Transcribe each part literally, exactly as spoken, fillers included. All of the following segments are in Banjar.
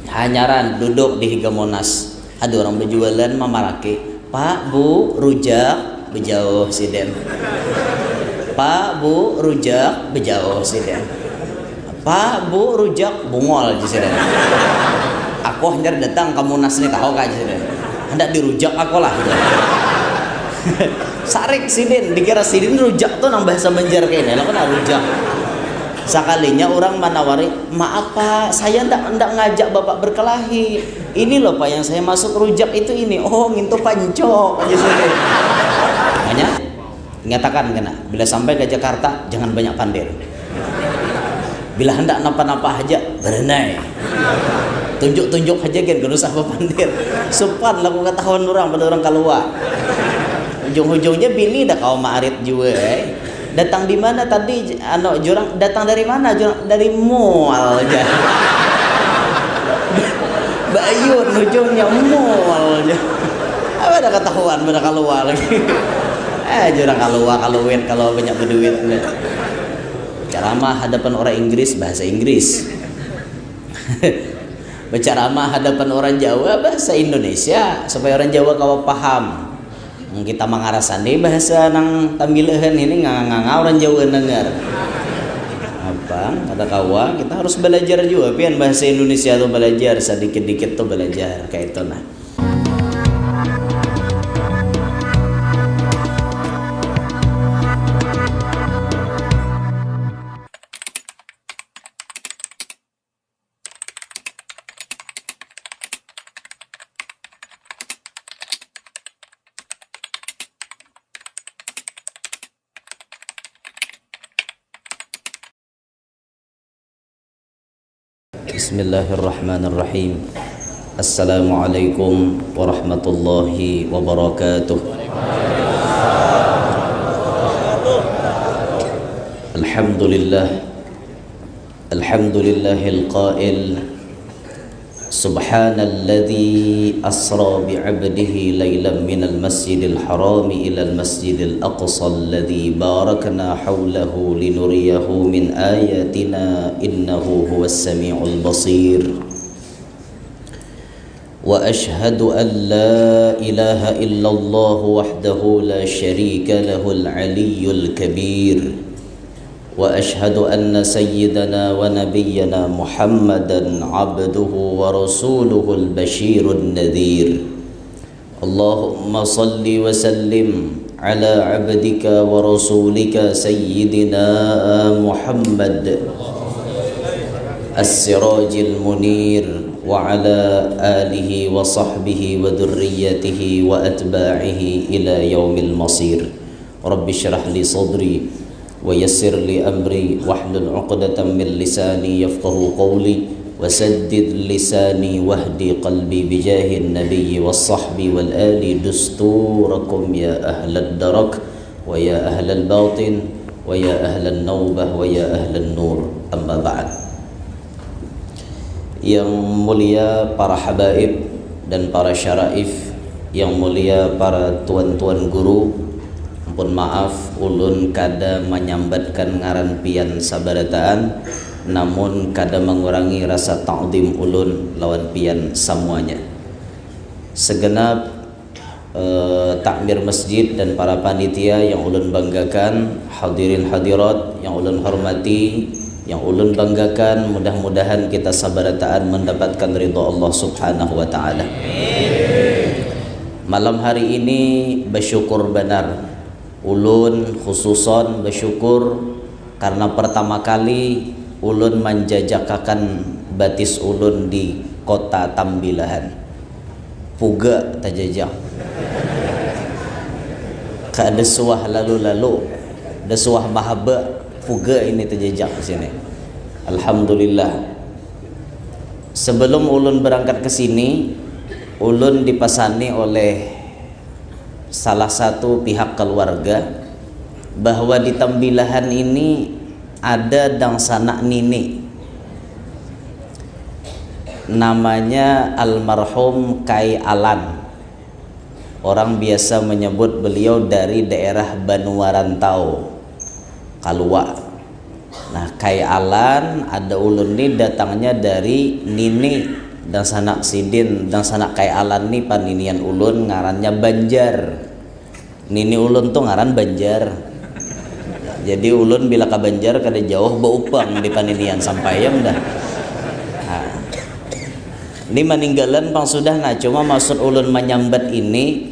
Hanyaran duduk di higa Monas, ada orang bajualan mamaraki, "Pak, Bu, rujak." Bejauh siden. "Pak, Bu, rujak." Bejauh siden. "Pak, Bu, rujak." Bungol ja siden. "Aku hanyar datang ka Monas ni, tahu kah?" ja siden. "Handak dirujak aku lah," jar. Sarik sidin, dikira sidin rujak tu nang bahasa Banjar kayaknya lah, kena rujak. Sakalinya orang manawari, "Maaf Pak, saya ndak, ndak ngajak Bapak berkelahi. Ini loh Pak, yang saya maksud rujak itu ini." "Oh, ngintu pancok," aja sidin. Makanya, nyatakan kena, bila sampai ke Jakarta, jangan banyak pandir. Bila handak napa-napa haja, berenai. Tunjuk-tunjuk haja gin, kada usah bapandir. Supan laku katahuan urang pada urang kalua. Ujung-ujungnya bini dah kawa maarit jua, eh. "Datang di mana tadi?" Anu, jurang, "Datang dari mana, jurang?" "Dari mall," jar. Baayun ujungnya, mall, jar. Apa dah katahuan pada kalua lagi. Eh, jurang kalua, kaluit, kalau banyak beduit. Ceramah hadapan orang Inggris, bahasa Inggris. Berceramah hadapan orang Jawa, bahasa Indonesia, supaya orang Jawa kawa paham. Mun kita mangarasani bahasa nang tambilahan ini, nganga-nganga orang Jawa nangar. Apa? Kada kawa, kita harus belajar jua pian bahasa Indonesia tu, belajar sadikit-dikit tu belajar, kaya itu nah. Bismillahirrahmanirrahim. Assalamualaikum warahmatullahi wabarakatuh. Alhamdulillah. Alhamdulillahil qail, "Subhanalladzi asra bi'abdihi lailam minal masjidil harami ilal masjidil aqsa alladzi barakna haulahu linuriyahu min ayatina innahu huwas samiul basir." Wa asyhadu an la ilaha illallah wahdahu la syarika lahul aliyyul kabir. Wa asyhadu anna sayyidana wa nabiyyana Muhammadan abduhu wa rasuluhul basyirun nadhir. Allahumma salli wa sallim ala abdika wa rasulika sayyidina Muhammad as-sirajil munir wa ala alihi wa sahbihi wa dzurriyyatihi wa atba'ihi ila yaumil masir. Rabbi syrah li sadri wa yassir li amri wahlul uqdatam min lisani yafqahu qawli wa saddid lisani wahdi qalbi bijahin nabiyyi was sahbi wal ali dusturakum ya ahlad darak wa ya ahlal batin wa ya ahlan naubah wa ya ahlan nur, amma ba'd. Yang mulia para habaib dan para syaraif, yang mulia para tuan-tuan guru, ampun maaf ulun kada manyambatkan ngaran pian sabarataan, namun kada mangurangi rasa ta'zim ulun lawan pian samuanya. Segenap eh, takmir masjid dan para panitia yang ulun banggakan, hadirin hadirat yang ulun hormati, yang ulun banggakan, mudah-mudahan kita sabarataan mendapatkan ridha Allah Subhanahu wa taala. Malam hari ini bersyukur benar. Ulun khususon bersyukur karena pertama kali ulun manjajakakan batis ulun di kota Tambilahan. Puga tajajak. Kada suah lalu-lalu, kada suah mahaba, puga ini tajajak di sini. Alhamdulillah. Sebelum ulun berangkat ke sini, ulun dipasani oleh salah satu pihak keluarga bahwa di Tambilahan ini ada dangsanak nini, namanya almarhum Kai Alan. Orang biasa menyebut beliau dari daerah Banua Rantau, Kalua. Nah, Kai Alan, ada ulun ni datangnya dari nini Dangsanak sidin, dangsanak Kai Alan ni paninian ulun ngarannya Banjar. Nini ulun tu ngaran Banjar. Jadi ulun bila ka Banjar kada jauh baupang di paninian sampai ya dah. Nah. Ini maninggalan pang sudah nah, cuma maksud ulun manyambat ini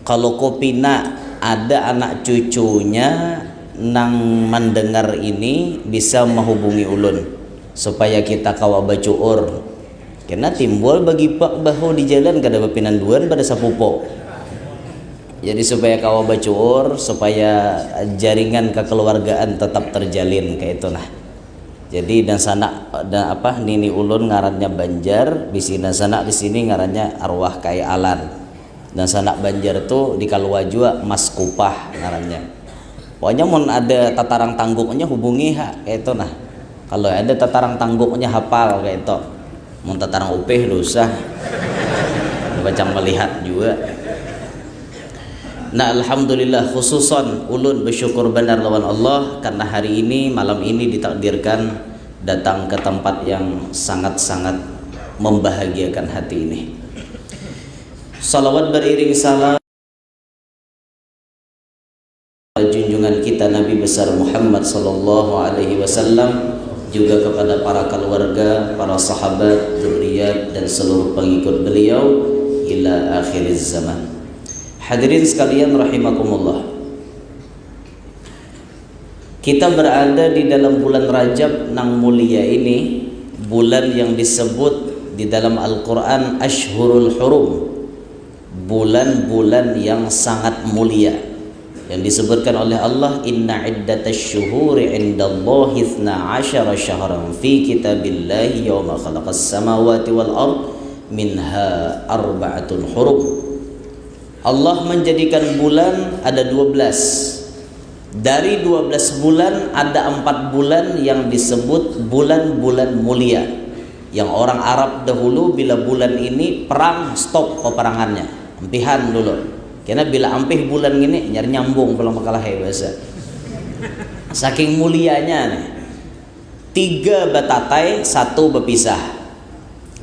kalau kupina ada anak cucunya nang mandengar ini bisa mahubungi ulun supaya kita kawa bacuur. Kena timbul bagipak bahu di jalan kada bapinanduan pada sapupo. Jadi supaya kawa bacuur, supaya jaringan kekeluargaan tetap terjalin kayak itu nah. Jadi dan sanak dan apa nini ulun ngarannya Banjar, bisi dan sanak di sini ngarannya arwah Kai Alan. Dan sanak Banjar tu di Kalua jua Mas Kupah ngarannya. Pokoknya mun ada tatarang tangguknya hubungi ha kayak itu nah. Kalau ada tatarang tangguknya hapal kayak itu. Mun tatarang upih dosa. Bacang melihat juga. Nah, alhamdulillah khususon ulun bersyukur benar lawan Allah karena hari ini malam ini ditakdirkan datang ke tempat yang sangat-sangat membahagiakan hati ini. Salawat beriring salam junjungan kita Nabi besar Muhammad sallallahu alaihi wasallam, juga kepada para keluarga, para sahabat, zuriat dan seluruh pengikut beliau ila akhir zaman. Hadirin sekalian rahimakumullah. Kita berada di dalam bulan Rajab nang mulia ini, bulan yang disebut di dalam Al-Quran Ashhurul Hurum, bulan-bulan yang sangat mulia. Yang disebutkan oleh Allah, "Inna iddatasy syuhuri indallahi itsna asyara syahran fi kitabillahi yauma khalaqas samawati wal ard minha arba'atun hurum." Allah menjadikan bulan ada dua belas. Dari dua belas bulan ada empat bulan yang disebut bulan-bulan mulia. Yang orang Arab dahulu bila bulan ini perang stop peperangannya. Empihan dulu. Karena bila ampih bulan ini nyari nyambung pulang makalah bahasa. Saking mulianya nih. Tiga batatai, satu berpisah.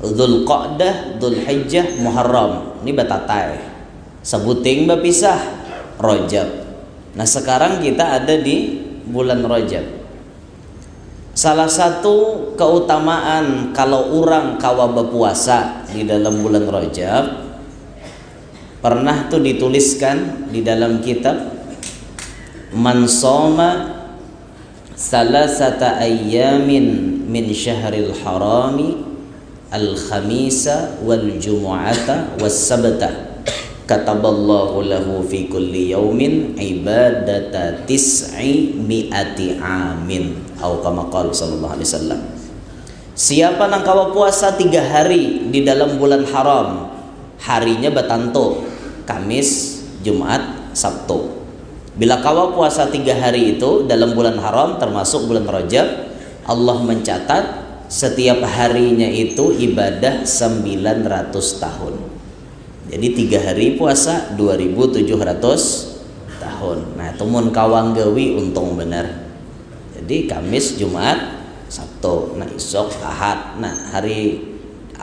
Dzulqa'dah, Dzulhijjah, Muharram. Ini batatai. Sebuting berpisah, Rajab. Nah, sekarang kita ada di bulan Rajab. Salah satu keutamaan kalau orang kawa berpuasa di dalam bulan Rajab, pernah tuh dituliskan di dalam kitab, "Man shoma salasata ayyamin min syahril harami, al-khamisa wal jumu'ata was sabta, kataballahu lahu fi kulli yaumin ibadata tis'i mi'ati amin." Au kama qala sallallahu alaihi wasallam. Siapa nang kawa puasa tiga hari di dalam bulan haram, harinya batantu, Kamis, Jumat, Sabtu. Bila kawa puasa tiga hari itu dalam bulan haram, termasuk bulan Rajab, Allah mencatat setiap harinya itu ibadah sembilan ratus tahun. Jadi tiga hari puasa dua ribu tujuh ratus tahun. Nah, itu mun kawa gawi untung benar. Jadi Kamis, Jumat, Sabtu. Nah, isuk Ahad. Nah, hari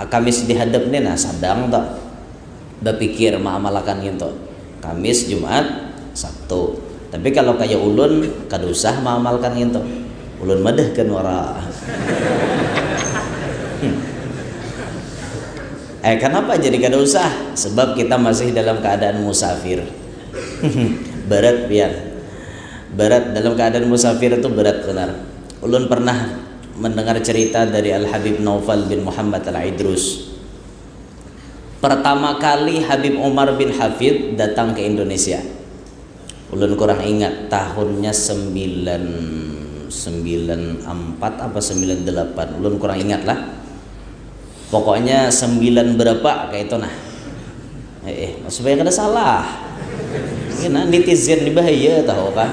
Kamis dihadap nih, nah, sadang tuh bapikir maamalakan gitu. Kamis, Jumat, Sabtu. Tapi kalau kayak ulun, kada usah maamalkan gitu. Ulun madahkan wara. Eh, kenapa jadi kada usah? Sebab kita masih dalam keadaan musafir. Berat, biar. Berat, dalam keadaan musafir itu berat benar. Ulun pernah mendengar cerita dari Al-Habib Naufal bin Muhammad Al-Idrus. Pertama kali Habib Umar bin Hafid datang ke Indonesia. Ulun kurang ingat tahunnya sembilan, sembilan empat apa sembilan delapan. Ulun kurang ingat lah. Pokoknya sembilan berapa kayak itu nah. Eh, eh, supaya kada salah. Kena netizen ni bahaya tahu kah?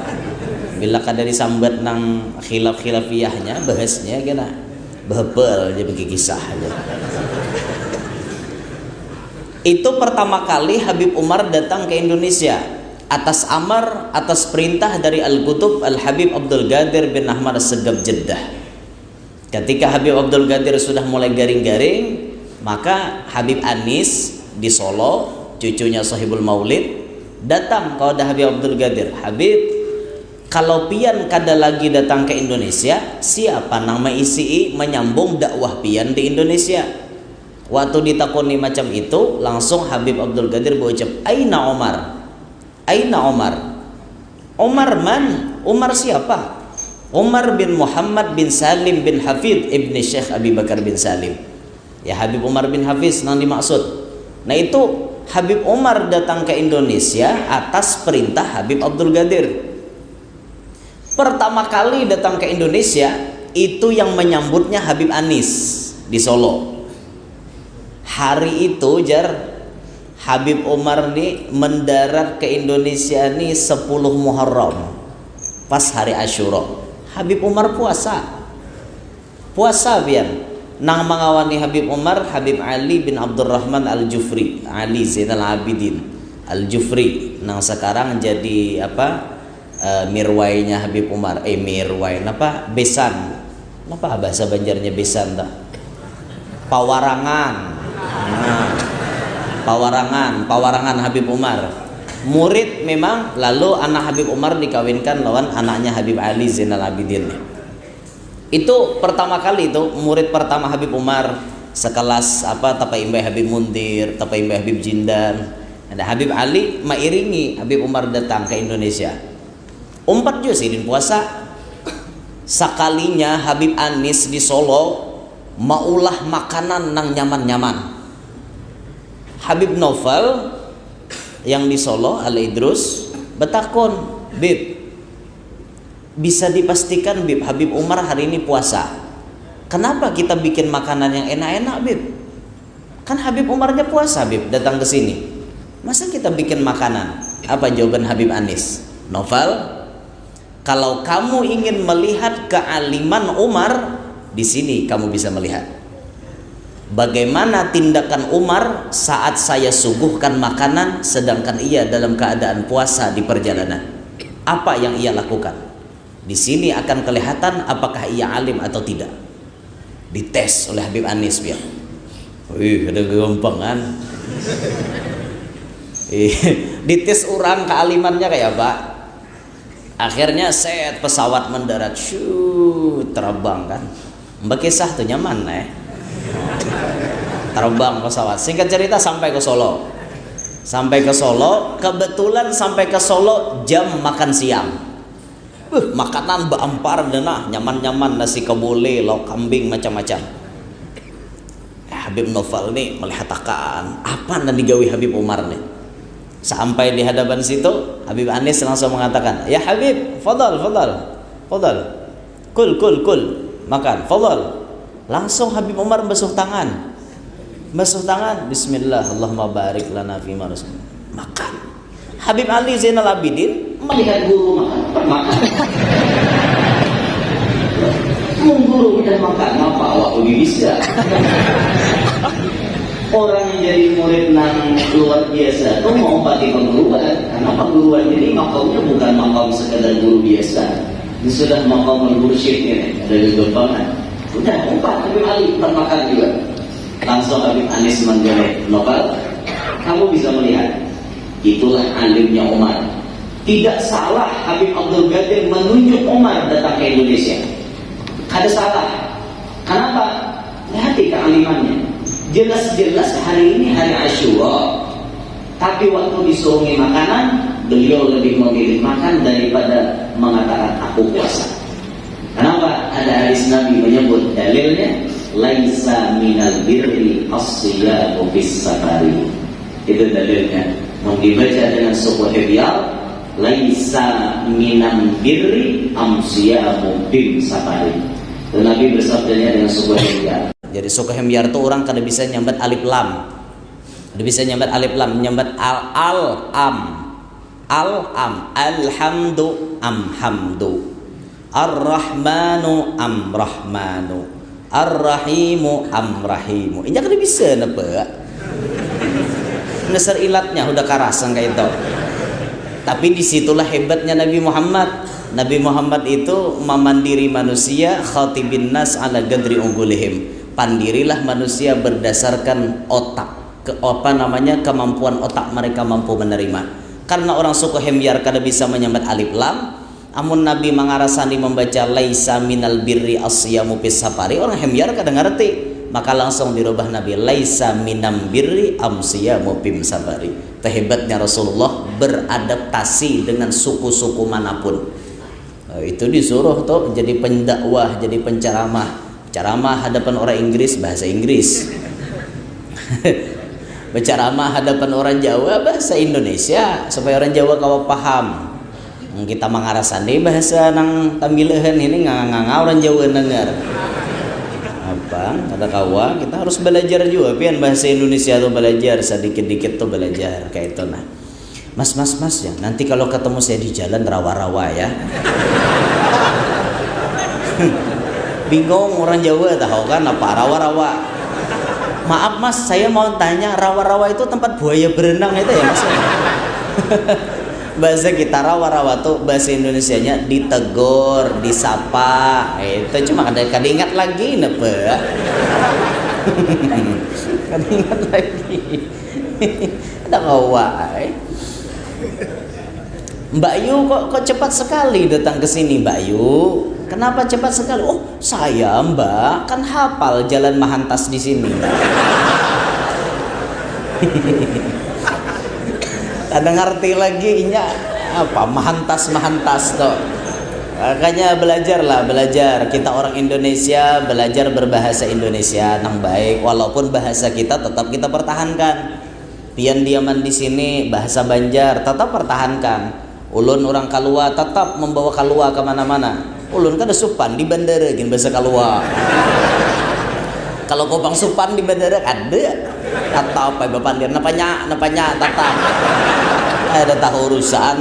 Bila kada disambat nang khilaf-khilafiyahnya, bahasnya kena bahebel aja bagi kisah aja. Itu pertama kali Habib Umar datang ke Indonesia atas amar, atas perintah dari Al-Qutub Al-Habib Abdul Qadir bin Ahmad Segaf Jeddah. Ketika Habib Abdul Qadir sudah mulai garing-garing, Maka Habib Anis di Solo, cucunya Sohibul Maulid, datang kawadah Habib Abdul Qadir. "Habib, kalau pian kada lagi datang ke Indonesia, siapa nang maisii manyambung dakwah pian di Indonesia?" Waktu ditakuni macam itu, langsung Habib Abdul Qadir baucap, "Aina Omar? Aina Omar?" "Omar man? Umar siapa?" "Umar bin Muhammad bin Salim bin Hafid ibni Syekh Abi Bakar bin Salim." Ya, Habib Umar bin Hafiz nang dimaksud. Nah, itu Habib Umar datang ke Indonesia atas perintah Habib Abdul Qadir. Pertama kali datang ke Indonesia, itu yang menyambutnya Habib Anis di Solo. Hari itu, jar, Habib Umar ni mendarat ke Indonesia ni sepuluh Muharram, pas hari Asyura. Habib Umar puasa. Puasa pian. Nang mangawani Habib Umar, Habib Ali bin Abdurrahman Al-Jufri, Ali Zainal Abidin Al-Jufri, nang sekarang jadi apa, eh, mirwainya Habib Umar, eh, mirwai, napa? Besan. Napa bahasa Banjarnya besan, ta? Pawarangan. Nah, pawarangan, pawarangan Habib Umar. Murid memang, lalu anak Habib Umar dikawinkan lawan anaknya Habib Ali Zainal Abidin. Itu pertama kali itu, murid pertama Habib Umar, sekelas apa, tapaimbai Habib Mundir, tapaimbai Habib Jindan. Ada Habib Ali mairingi Habib Umar datang ke Indonesia. Umpat jua sidin puasa. Sakalinya Habib Anis di Solo maulah makanan nang nyaman-nyaman. Habib Novel yang di Solo, Al Idrus, betakun, "Bib, bisa dipastikan, Bib, Habib Umar hari ini puasa? Kenapa kita bikin makanan yang enak-enak, Bib? Kan Habib Umarnya puasa, Bib, datang ke sini. Masa kita bikin makanan?" Apa jawaban Habib Anis? "Novel, kalau kamu ingin melihat kealiman Umar, di sini kamu bisa melihat bagaimana tindakan Umar saat saya suguhkan makanan sedangkan ia dalam keadaan puasa di perjalanan. Apa yang ia lakukan? Di sini akan kelihatan apakah ia alim atau tidak." Dites oleh Habib Anis, pian. Wih, ada kegampangan. Ih, dites orang kealimannya kayak apa? Akhirnya, set, pesawat mendarat, syut, terbang kan. Bakisah tuh nyaman, eh. Terbang pesawat. Singkat cerita, sampai ke Solo. Sampai ke Solo, kebetulan sampai ke Solo jam makan siang. Beuh, makanan baampar dah nah, nyaman-nyaman, nasi kabule, lauk kambing, macam-macam. Eh, Habib Novel ni melihatakan apa nang digawi Habib Umar ni. Sampai di hadapan situ, Habib Anis langsung mengatakan, "Ya Habib, fadal, fadal, fadal. Kul, kul, kul. Makan, fadal." Langsung Habib Umar basuh tangan. Basuh tangan, "Bismillah, Allahumma barik lana fima razaqtana." Makan. Habib Ali Zainal Abidin melihat guru makan, makan. Mun guru kita makan, apa awak lebih bisa? Orang yang jadi murid nang luar biasa tu mau pakai pengguruan, karena pengguruan ini makamnya bukan makam sekadar guru biasa. Ini sudah makam mursyid ini, ada kegembangan. Udah, umpat Habib Ali, umpat makan juga. Langsung Habib Anis menggolek, "Novel, kamu bisa melihat. Itulah alimnya Umar." Tidak salah Habib Abdul Qadir menunjuk Umar datang ke Indonesia. Kada salah. Kenapa? Lihati kealimannya. Jelas-jelas hari ini hari Asyura. Tapi waktu disuruhi makanan, beliau lebih memilih makan daripada mengatakan, "Aku puasa." Kenapa? Ada hadis Nabi menyebut, dalilnya, "Laisa minal birri as-siyamu fis safari." Itu dalilnya. Mun dibaca dengan suku Himyar, "Laisa minam birri am siyamu bim safari." Itu Nabi bersabdanya dengan suku Himyar. Jadi suku Himyar tu orang kada bisa nyambat alif lam. Kada bisa nyambat alif lam, nyambat al, al, am. Al, am. Alhamdu, am, hamdu. Ar-Rahmanu, am, rahmanu. Ar-Rahimu, am, rahimu. Inya kada bisa napa? Dasar ilatnya hudah karas nang kaya itu. Tapi di situlah hebatnya Nabi Muhammad. Nabi Muhammad itu mamandiri manusia, khatibin nas ala gadri ungkulihim. Pandirilah manusia berdasarkan otak, ke, apa namanya, kemampuan otak mereka mampu menerima. Karena orang suku Himyar kada bisa menyambat alif lam, amun Nabi mangarasani membaca laisa minal birri asyamu fis safari, orang Himyar kada ngerti. Maka langsung dirubah Nabi, laisa minam birri amsiyamu fim safari. Itu hebatnya Rasulullah beradaptasi dengan suku-suku manapun. Eh, itu disuruh tuh jadi pendakwah, jadi penceramah. Ceramah hadapan orang Inggris, bahasa Inggris. Berceramah hadapan orang Jawa, bahasa Indonesia, supaya orang Jawa kawa paham. Kita mangarasani bahasa nang tambilahan ini, nganga-nganga orang Jawa dengar. Apa? Kada kawa, kita harus belajar juga, pian, bahasa Indonesia tuh belajar, sedikit-dikit tuh belajar, kayak itu nah. Mas, mas, mas, ya, nanti kalau ketemu saya di jalan, rawa-rawa ya. Bingung orang Jawa, tahu kan apa rawa-rawa. Maaf mas, saya mau tanya, rawa-rawa itu tempat buaya berenang itu ya mas? Bahasa kita rawa-rawa tuh bahasa Indonesianya ditegur, disapa. Eh, itu cuma kada, kada ingat lagi napa. Kada ingat lagi. Ada kawa ai. Mbak Yu, kok, kok cepat sekali datang ke sini, Mbak Yu? Kenapa cepat sekali? Oh, saya, Mbak, kan hafal jalan mahantas di sini, Mbak. Kada ngerti lagi inya apa mahantas, mahantas tuh. Makanya belajarlah, belajar. Kita orang Indonesia, belajar berbahasa Indonesia nang baik. Walaupun bahasa kita tetap kita pertahankan. Pian diaman di sini, bahasa Banjar, tetap pertahankan. Ulun orang Kalua, tetap membawa Kalua ke mana-mana. Ulun kada supan di bandara gin bahasa Kalua. Kalau kau pang supan di bandara, kada. Atau apa, bapandir, napanya, napanya, tatap. Kada tahu urusan.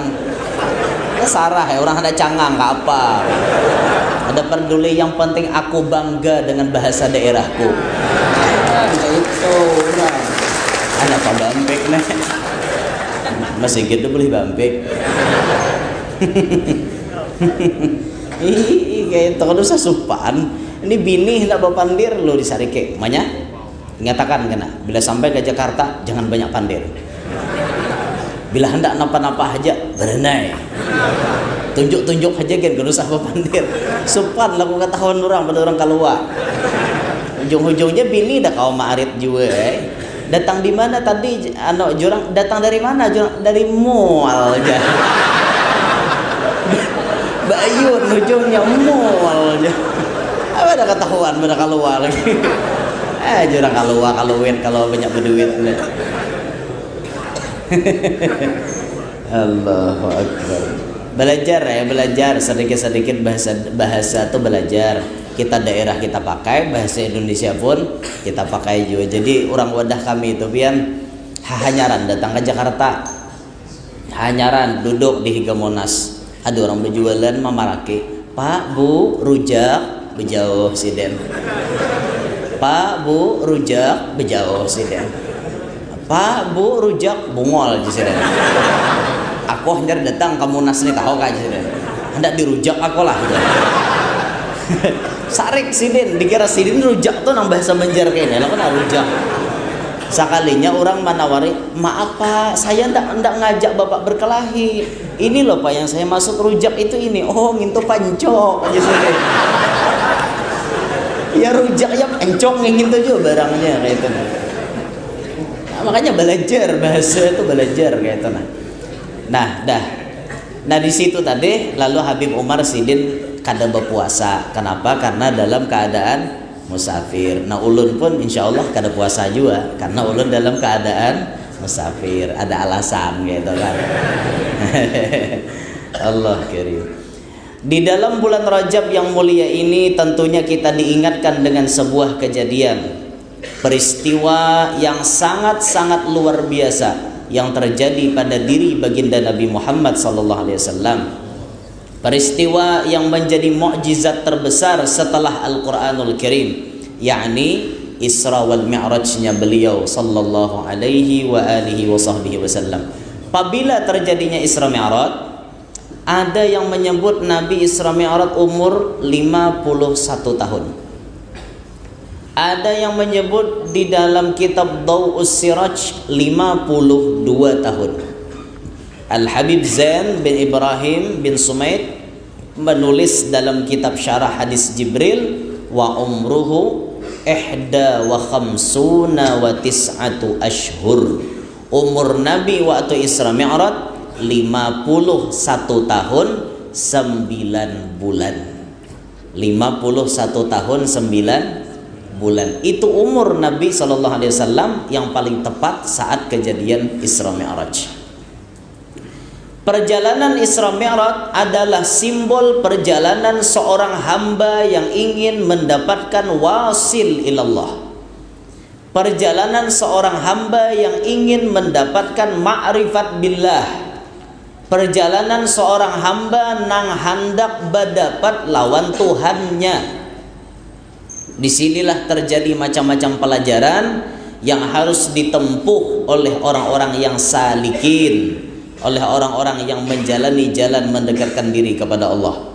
Ya, sarah ya, orang ada cangang ke apa. Ada peduli, yang penting aku bangga dengan bahasa daerahku. Nah, itu orang. Ada apa bampik nih? Masih gitu boleh bampik. Ih, kayak itu kada usah supan. Ini bini hendak bapandir lo di Sarike. Makanya, nyatakan kena, bila sampai ke Jakarta, jangan banyak pandir. Bila hendak napa-napa haja, berenai. Tunjuk-tunjuk haja, gin kada usah bapandir. Supan laku ketahuan orang pada orang Kalua. Ujung-ujungnya bini dah kawa maarit jua, eh. Datang di mana tadi, j-, anu, jurang, datang dari mana jurang? Dari mall ja. Bayun ujungnya mall ja. Apa ada ketahuan pada Kalua lagi. Eh, jurang Kalua, Kaluit, kalau banyak berduit nih. Allahu Akbar. Belajar ya, belajar sedikit-sedikit bahasa, bahasa tuh belajar. Kita daerah kita pakai, bahasa Indonesia pun kita pakai juga. Jadi orang wadah kami itu pian hahanyaran datang ke Jakarta. Hanyaran duduk di higa Monas. Ada orang berjualan mamaraki. Pak, Bu, rujak, bejauh siden. Pak, Bu, rujak, bejauh siden. Pak, Bu, rujak, bungol, jar sidin. Aku hanyar datang ka Monas ni, tahu kah, jar sidin. Handak dirujak aku lah, jar. Sarik sidin, dikira sidin rujak tu nang bahasa Banjar kayaknya, lah kena rujak. Sakalinya urang manawari, "Maaf Pak, saya ndak, ndak ngajak Bapak berkelahi. Ini loh Pak, yang saya maksud rujak itu ini." "Oh, ngintu pancok," jar sidin. Ya rujak ya pancok, ngintu jua barangnya, kayak itu. Nah, makanya belajar bahasa itu, belajar kayak itu nah. Nah, dah. Nah, di situ tadi lalu Habib Umar sidin kada berpuasa. Kenapa? Karena dalam keadaan musafir. Nah, ulun pun insya Allah kada puasa juga karena ulun dalam keadaan musafir. Ada alasan gitu kan. Allah Karim. Di dalam bulan Rajab yang mulia ini, tentunya kita diingatkan dengan sebuah kejadian, peristiwa yang sangat-sangat luar biasa yang terjadi pada diri baginda Nabi Muhammad sallallahu alaihi wasallam. Peristiwa yang menjadi mukjizat terbesar setelah Al-Quranul Karim, yakni Isra wal Mi'rajnya beliau sallallahu alaihi wa alihi wa sahbihi wasallam. Pabila terjadinya Isra Mi'raj, ada yang menyebut Nabi Isra Mi'raj umur lima puluh satu tahun. Ada yang menyebut di dalam kitab Dau'us Siraj lima puluh dua tahun. Al-Habib Zain bin Ibrahim bin Sumaid menulis dalam kitab syarah hadis Jibril, "Wa umruhu ihda wa khamsuna wa tis'atu ashhur." Umur Nabi waktu Isra Mi'raj lima puluh satu tahun sembilan bulan. Lima puluh satu tahun sembilan bulan. Itu umur Nabi sallallahu alaihi wasallam yang paling tepat saat kejadian Isra Mi'raj. Perjalanan Isra Mi'raj adalah simbol perjalanan seorang hamba yang ingin mendapatkan wasil ilallah. Perjalanan seorang hamba yang ingin mendapatkan ma'rifat billah. Perjalanan seorang hamba nang handak badapat lawan Tuhannya. Di sinilah terjadi macam-macam pelajaran yang harus ditempuh oleh orang-orang yang salikin, oleh orang-orang yang menjalani jalan mendekatkan diri kepada Allah.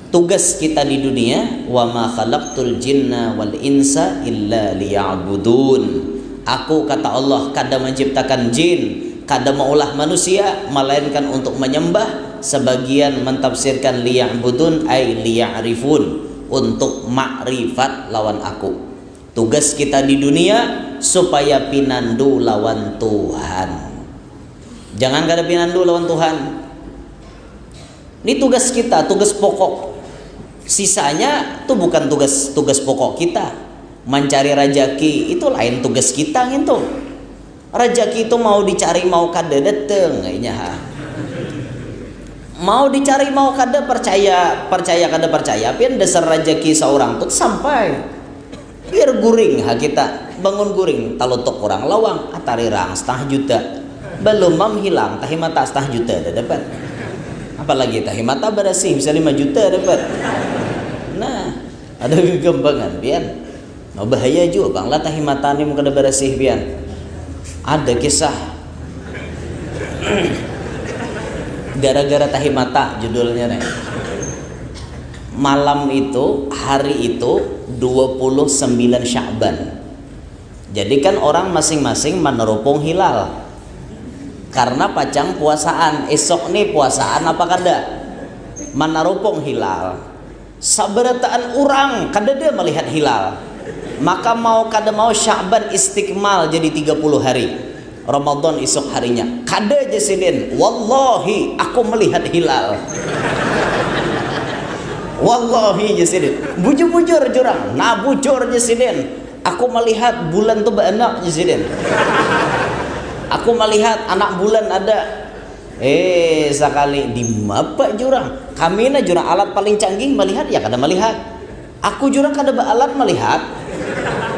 Tugas kita di dunia, "Wa ma khalaqtul jinna wal insa illa liya'budun." Aku, kata Allah, kada menciptakan jin, kada maulah manusia, melainkan untuk menyembah. Sebagian mentafsirkan liya'budun, ay liya'rifun, untuk makrifat lawan aku. Tugas kita di dunia supaya pinandu lawan Tuhan. Jangan kada pinandu lawan Tuhan. Ini tugas kita, tugas pokok. Sisanya tu bukan tugas, tugas pokok kita. Mancari rajaki itu lain tugas kita ngintu. Rajaki itu mau dicari mau kada dateng, kayaknya, ha. Mau dicari mau kada, percaya, percaya kada percaya, pian dasar rajaki seorang tu sampai. Biar guring ha kita, bangun guring, talutuk urang lawang, atarirang setengah juta. Balum mam hilang, tahi mata setengah juta dah dapat. Apalagi tahi mata barasih bisa lima juta dapat. Nah, ada gagampangan pian. Nah, bahaya jua pang lah tahi mata ni mun kada barasih pian. Ada kisah. Gara-gara tahi mata judulnya nih. Malam itu, hari itu, dua puluh sembilan Sya'ban. Jadi kan orang masing-masing manarupung hilal. Karena pacang puasaan, esok nih puasaan apa kada? Manarupung hilal. Sabarataan urang kadada malihat hilal. Maka mau kada mau Sya'ban istikmal jadi tiga puluh hari. Ramadan isuk harinya. Kada ja sidin. Wallahi, aku malihat hilal. Wallahi ja sidin. Bujur-bujur jurang. Nah, bujur ja sidin. Aku malihat bulan tu baanak ja sidin. Aku malihat anak bulan ada. Eh, sakali di mapa jurang? Kami nah jurang alat paling canggih malihat, ya kada malihat. Aku jurang kada baalat malihat.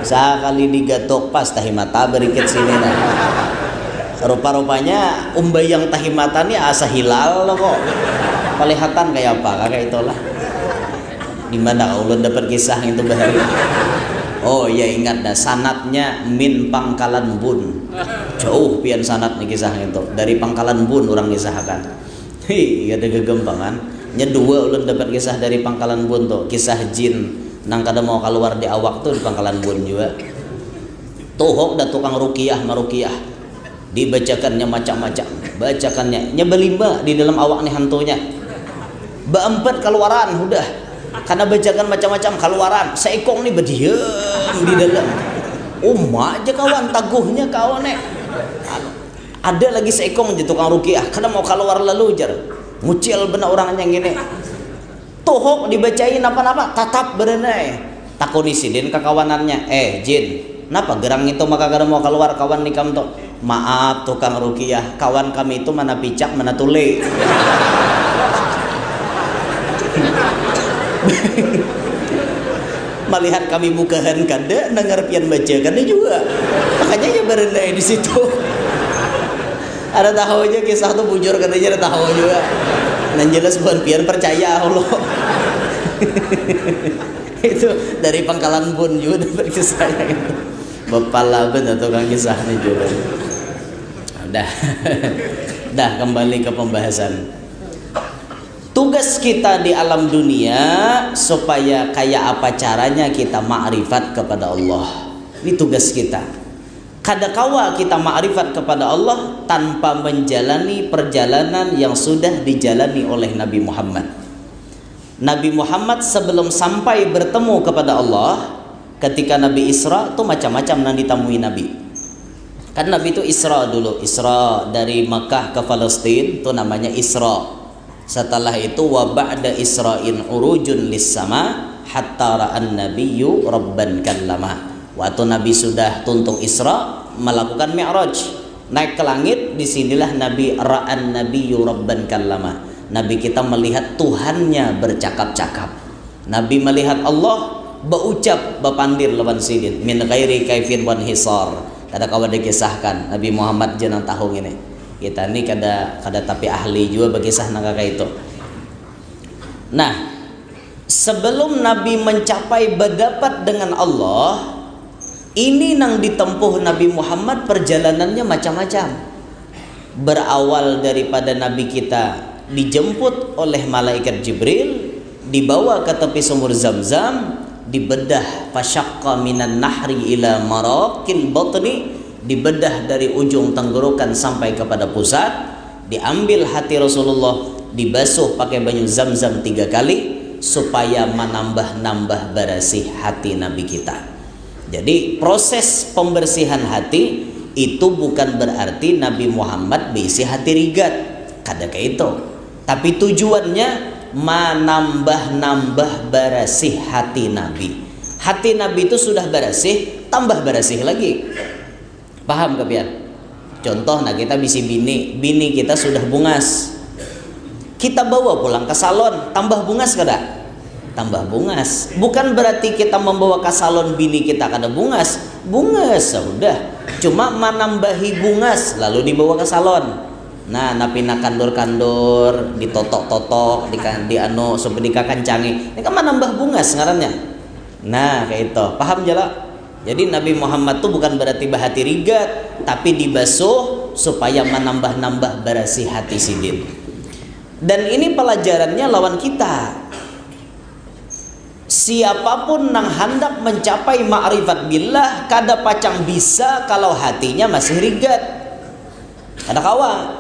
Sakali digatuk pas tahi mata barikit sini nah. Rupa-rupanya umbayang tahi mata ni asa hilal lo kok. Palihatan kaya apa kaka itulah. Di mana ulun dapat kisah itu bahari? Oh ya, ingat dah, sanatnya min Pangkalan Bun. Jauh pian sanatnya kisah itu. Dari Pangkalan Bun orang kisahakan. Hi, ada gagampangan. Nya dua ulun dapat kisah dari Pangkalan Bun tuh, kisah jin nang kada mau keluar di awak tuh di Pangkalan Bun juga. Tuhok dah tukang rukiah marukiah. Dibacakannya macam-macam. Bacakannya, nya balima di dalam awak nih hantunya. Baempat kaluaran hudah. Karena bacakan macam-macam kaluaran. Seikung nih badiam di dalam. Uma aja kawan, taguhnya kawan eh. Anu, ada lagi seikung aja tukang rukiah. Kada mau kaluar lalu jar. Ngucil benar orangnya ngini. Tuhuk dibacai napa-napa, tatap baranai. Takuni sidin kakawanannya, "Eh, Jin, napa gerang itu maka kada mau kaluar kawan ikam tu?" "Maaf, tukang rukiah, kawan kami itu mana picak, mana tuli." Malihat kami bukahan kada, nangar pian baca kada jua. Makanya ya baranai di situ. Ada tahu aja kisah tu bujur katanya, ada tahu juga. Nang jelas buhan pian percaya Allah. Itu dari Pangkalan Bun juga dapat kisahnya itu. Bapala benar tukang kisah ni juga. Dah. Dah, kembali ke pembahasan. Tugas kita di alam dunia supaya kaya apa caranya kita makrifat kepada Allah. Ini tugas kita. Kada kawa kita makrifat kepada Allah tanpa menjalani perjalanan yang sudah dijalani oleh Nabi Muhammad. Nabi Muhammad sebelum sampai bertemu kepada Allah, ketika Nabi Isra tu macam-macam nang ditamui Nabi. Kan Nabi tu Isra dulu, Isra dari Mekah ke Palestin tu namanya Isra. Setelah itu, wa ba'da Isra'in urujun lis sama hatta ra'an nabiyyu rabban kallama. Waktu Nabi sudah tuntung Isra, melakukan Mi'raj, naik ke langit, di sinilah Nabi ra'an nabiyyu rabban kallama. Nabi kita melihat Tuhannya bercakap-cakap. Nabi melihat Allah baucap, bapandir lawan sidin, min ghairi kaifin wan hisar. Kada kawa dikisahkan, Nabi Muhammad ja nang tahu ngini. Kita ni kada, kada tapi ahli jua bakisah nang kaya itu. Nah, sebelum Nabi mencapai badapat dengan Allah, ini nang ditempuh Nabi Muhammad perjalanannya macam-macam. Berawal daripada Nabi kita dijemput oleh malaikat Jibril, dibawa ke tepi sumur Zam-Zam, dibedah, fasyaqqa minan nahri ila maraqil batni, dibedah dari ujung tenggorokan sampai kepada pusat, diambil hati Rasulullah, dibasuh pakai banyu Zam-Zam tiga kali supaya manambah-nambah barasih hati Nabi kita. Jadi, proses pembersihan hati itu bukan berarti Nabi Muhammad beisi hati rigat. Kada kaitu. Tapi tujuannya manambah-nambah barasih hati Nabi. Hati Nabi itu sudah barasih, tambah barasih lagi. Paham kah pian? Contoh, nah, kita bisi bini, bini kita sudah bungas. Kita bawa pulang ke salon, tambah bungas kada? Tambah bungas. Bukan berarti kita membawa ke salon bini kita kada bungas. Bungas sudah. Cuma manambahi bungas lalu dibawa ke salon. Nah, napina kandur-kandur, ditotok-totok, di, di anu, sup-, dikakancangi. Ini kan manambah bungas ngarannya. Nah, kayak itu. Paham ja lah? Jadi, Nabi Muhammad tu bukan berarti bahati rigat, tapi dibasuh supaya manambah-nambah barasih hati sidin. Dan ini pelajarannya lawan kita. Siapapun nang handak mencapai ma'rifat billah, kada pacang bisa kalau hatinya masih rigat. Kada kawa.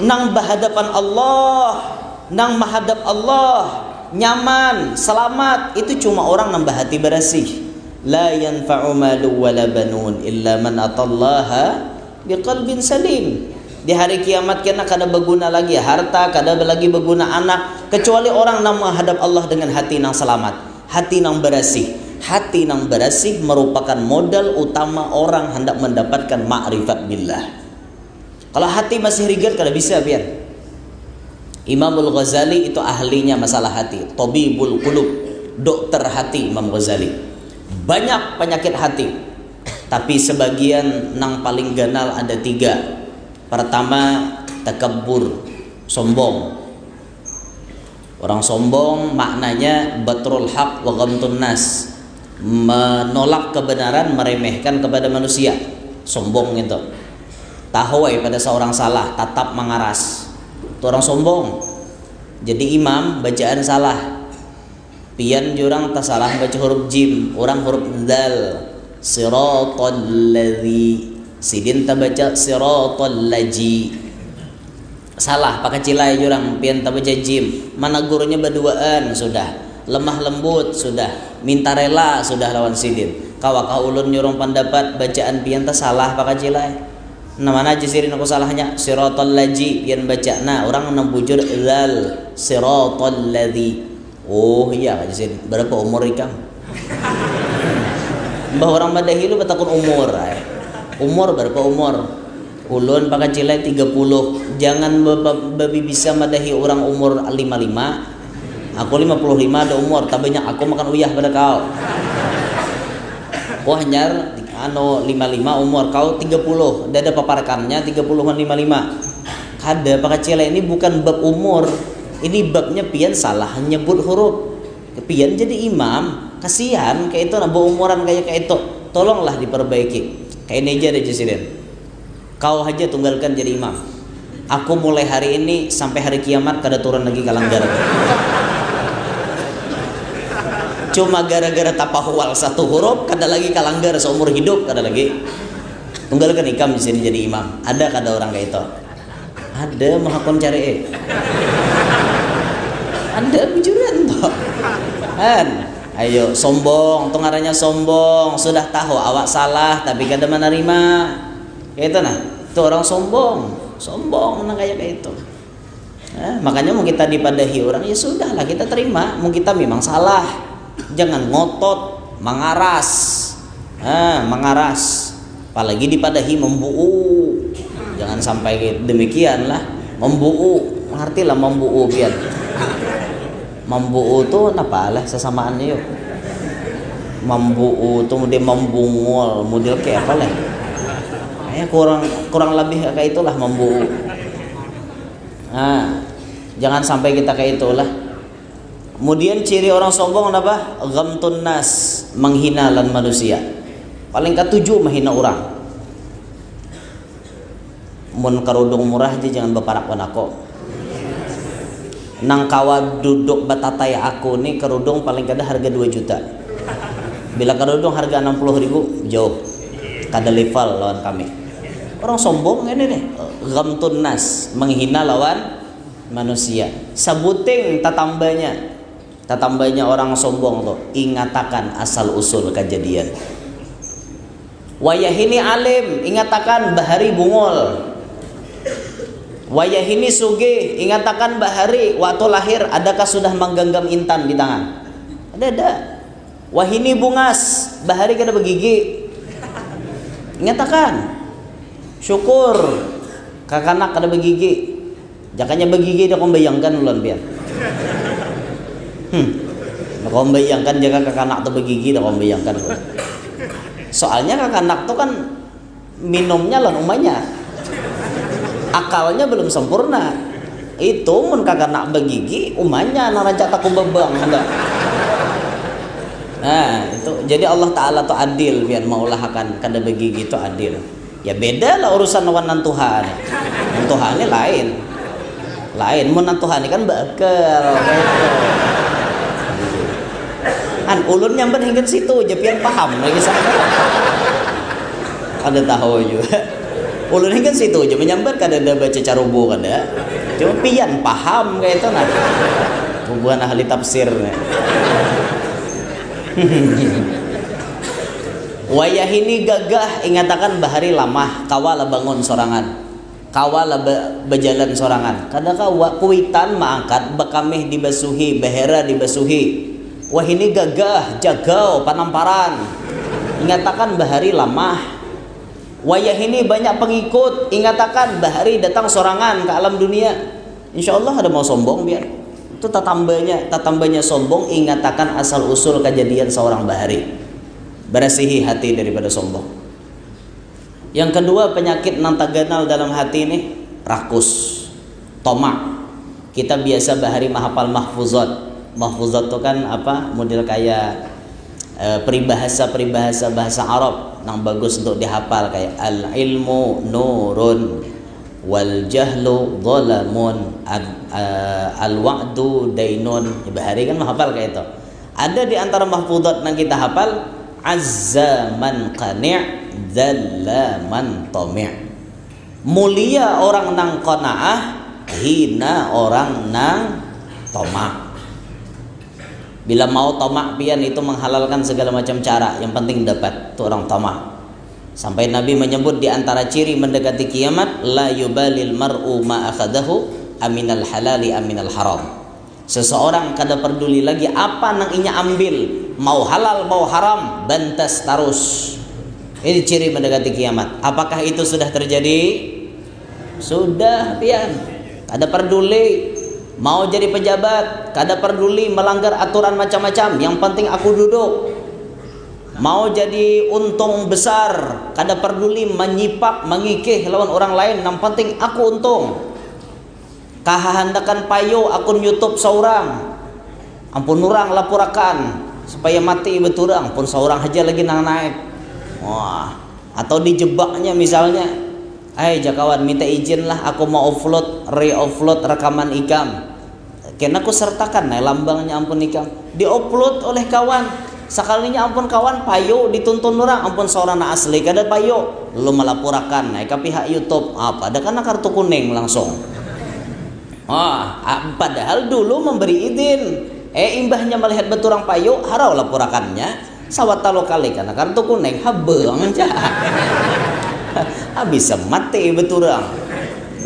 Nang bahadapan Allah, nang mahadap Allah, nyaman, selamat, itu cuma orang nang bahati barasih. La yanfa'u malu wala banun illa man atallaha biqalbin salim. Di hari kiamat kena kada baguna lagi harta, kada lagi baguna anak, kecuali orang nang menghadap Allah dengan hati nang selamat, hati nang barasih. Hati nang barasih merupakan modal utama orang hendak mendapatkan makrifat billah. Kalau hati masih rigat, kada bisa pian. Imamul Ghazali itu ahlinya masalah hati, tabibul qulub, dokter hati Imam Ghazali. Banyak penyakit hati, tapi sebagian nang paling ganal ada tiga. Pertama, takabur, sombong. Orang sombong maknanya batrul haq wa ghamtun nas, menolak kebenaran, meremehkan kepada manusia. Sombong itu. Tahu ai pada seorang salah, tatap mangaras. Itu orang sombong. Jadi imam bacaan salah. Pian jurang tasalah baca huruf jim, orang huruf dal. Siratal ladzi. Sidin tabaca siratal laji. Salah, pakacilai jurang, pian tabaca jim. Managurnya baduaan sudah. Lemah lembut sudah. Minta rela sudah lawan sidin. Kawakah ulun nyurung pandapat bacaan pian tasalah, pakacilai? Nah, mana aja sidin aku salahnya? Siratal laji pian baca. Nah, orang nang bujur lal. Siratal ladzi. Oh iya, kaja sidin. Berapa umur ikam? Mbah orang madahi lu batakun umur ai. Umur berapa umur? Ulun pakacilai tiga puluh. Jangan be-, be-, babi bisa madahi orang umur lima lima. Aku lima puluh lima ada umur, tabanyak aku makan uyah pada kau. Aku hanyar anu lima lima umur, kau tiga puluh. Dada paparkannya tiga puluhan lima lima. Kada, pakacilai, ini bukan bab umur. Ini babnya pian salah nyebut huruf. Pian jadi imam, kasihan kayak itu, nah, baumuran kayak kayak itu. Tolonglah diperbaiki. Kayak ini aja deh, Jasirin. Kau aja tunggalkan jadi imam. Aku mulai hari ini sampai hari kiamat kada turun lagi ka langgar. Cuma gara-gara tapahual satu huruf, kada lagi ka langgar seumur hidup, kada lagi. Tunggalkan ikam di sini jadi imam. Ada kada orang kayak itu? Ada, mahakun cari eh. Ada bujuran tuh. Kan? Ayo, sombong, tuh ngarannya sombong. Sudah tahu awak salah, tapi kada menerima. Kayak itu nah. Itu orang sombong. Sombong nah kayak kayak itu. Nah, makanya mau kita dipadahi orang, ya sudahlah, kita terima. Mau kita memang salah. Jangan ngotot, mangaras. Nah, mangaras. Apalagi dipadahi membuu. Jangan sampai demikian lah. Membuu, ngerti lah membuu pian. Membuu tuh apa lah sesamaannya yuk. Membuu tuh dia membungul, model kayak apa lah. Kayak kurang kurang lebih kayak itulah membuu. Nah, jangan sampai kita kayak itulah. Kemudian ciri orang sombong apa? Ghamtun nas, menghina lan manusia. Paling katuju menghina orang. Mun kerudung murah aja jangan baparak wan aku. Nang kawa duduk batatai aku ni kerudung paling kada harga dua juta. Bila kerudung harga enam puluh ribu, jauh. Kada level lawan kami. Orang sombong ini nih. Ghamtun nas, menghina lawan manusia. Sabuting tatambanya. Tatambanya orang sombong tuh, ingatakan asal usul kejadian. Wayahini alim, ingatakan bahari bungul. Wayahini sugih, ingatakan bahari waktu lahir adakah sudah menggenggam intan di tangan. Ada ada. Wahini bungas, bahari kada begigi. Ingatakan. Syukur kakanak kada begigi. Jakanya begigi dah kau bayangkan ulun pian. Hmm. Dah kau bayangkan jaka kakanak tu begigi dah kau bayangkan ulun. Soalnya kakanak tu kan minumnya lawan umanya. Akalnya belum sempurna. Itu mun kakanak begigi umanya nang rancak takubabang dah. Nah, itu jadi Allah Ta'ala tu adil pian maulahakan kada begigi tu adil. Ya beda lah urusan wan nang tuha ni. Nang tuha ni lain. Lain mun nang tuha ni kan bekel. An ulun nyambat hinggan situ ja pian paham lagi sampai. Kada tahu juga. Ulun hinggan situ ja menyambat kada ada baca carubu kada. Cuma pian paham kayak itu nah. Bubuhan ahli tafsir nih. Wayahini gagah ingatakan bahari lamah, kawa lah bangun sorangan. Kawa lah ba- bajalan sorangan. Kada kawa kuitan maangkat, bakamih dibasuhi, bahera dibasuhi. Wahini gagah, jagau, panamparan. Ingatakan bahari lamah. Wayahini banyak pengikut, ingatakan bahari datang sorangan ke alam dunia. Insya Allah ada mau sombong biar. Itu tatambanya, tatambanya sombong ingatakan asal usul kejadian seorang bahari. Berasihi hati daripada sombong. Yang kedua, penyakit nang taganal dalam hati nih, rakus, tomak. Kita biasa bahari mahapal mahfuzat. Mahfuzat tu kan apa? Model kaya eh, peribahasa-peribahasa bahasa Arab nang bagus untuk dihafal kaya al ilmu nurun wal jahlu dhalamun ad- eh, al wa'du dainun. Ya, bahari kan mahafal kaya itu. Ada di antara mahfuzat nang kita hafal, azza man qani' dzalla man tami'. Mulia orang nang qanaah, hina orang nang tomak. Bila mau tomak pian itu menghalalkan segala macam cara, yang penting dapat tu orang tomak. Sampai Nabi menyebut di antara ciri mendekati kiamat, la yubalil mar'u ma akhadahu aminal halali aminal haram. Seseorang kada peduli lagi apa nang inya ambil, mau halal mau haram, bantas tarus. Ini ciri mendekati kiamat. Apakah itu sudah terjadi? Sudah pian. Kada peduli mau jadi pejabat, kada peduli melanggar aturan macam-macam, yang penting aku duduk. Mau jadi untung besar, kada peduli menyipak, mengikih lawan orang lain, yang penting aku untung. Kahahandakan payu akun YouTube seorang. Ampun orang lapurakan supaya mati beturang pun seorang aja lagi nang naik. Wah, atau dijebaknya misalnya. Ai, ja kawan, minta izin lah, aku mau upload, re-upload rekaman ikam. Kena ku sertakan ai lambangnya ampun ikam. Di-upload oleh kawan. Sakalinya ampun kawan, payu dituntun orang, ampun saurang nang asli kada payu. Lalu malapurakan ai ka pihak YouTube. Apa ada kana kartu kuning langsung. Ah, ah, padahal dulu memberi izin. Eh, imbahnya melihat beturang payu, harau lapurakannya. Sawat talu kali kana kartu kuning, habang ja. Habis mati beturang.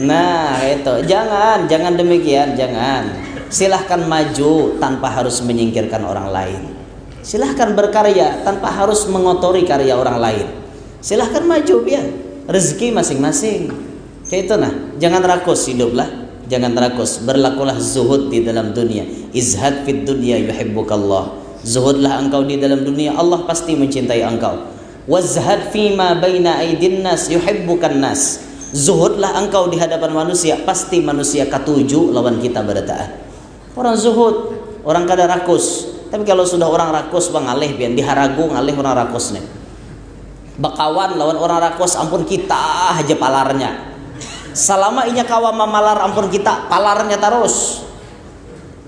Nah, itu. Jangan, jangan demikian, jangan. Silahkan maju tanpa harus menyingkirkan orang lain. Silahkan berkarya tanpa harus mengotori karya orang lain. Silahkan maju, pian. Rezeki masing-masing. Kayak itu nah, jangan rakus hidup lah. Jangan rakus, berlakulah zuhud di dalam dunia. Izhad fid dunya yuhibbukallah. Zuhudlah engkau di dalam dunia, Allah pasti mencintai engkau. Wazhad fima baina aidin nas yuhibbukan nas. Zuhudlah engkau di hadapan manusia, pasti manusia katuju lawan kita barataan. Orang zuhud, orang kada rakus. Tapi kalau sudah orang rakus, bangalih pian, diharagu ngalih orang rakus nih. Bakawan lawan orang rakus, ampun kita haja palarnya. Salama inya kawa mamalar ampun kita, palarnya tarus.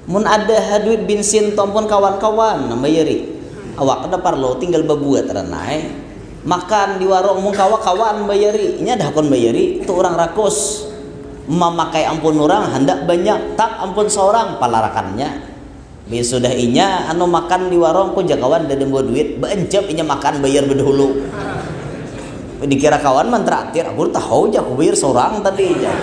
Mun ada ha duit bensin tu ampun kawan-kawan nang bayari. Awak kada parlu, tinggal babuat ranai. Makan di warung mun kawa kawan bayari, inya dah hakun bayari, tu urang rakus. Mamakai ampun urang handak banyak, tak ampun saurang palarakannya. Bisudah inya anu makan di warung ku ja kawan, dada membawa duit, baancap inya makan bayar badahulu. Dikira kawan mantraktir, aku tahu ja aku bayar saurang tadi ja.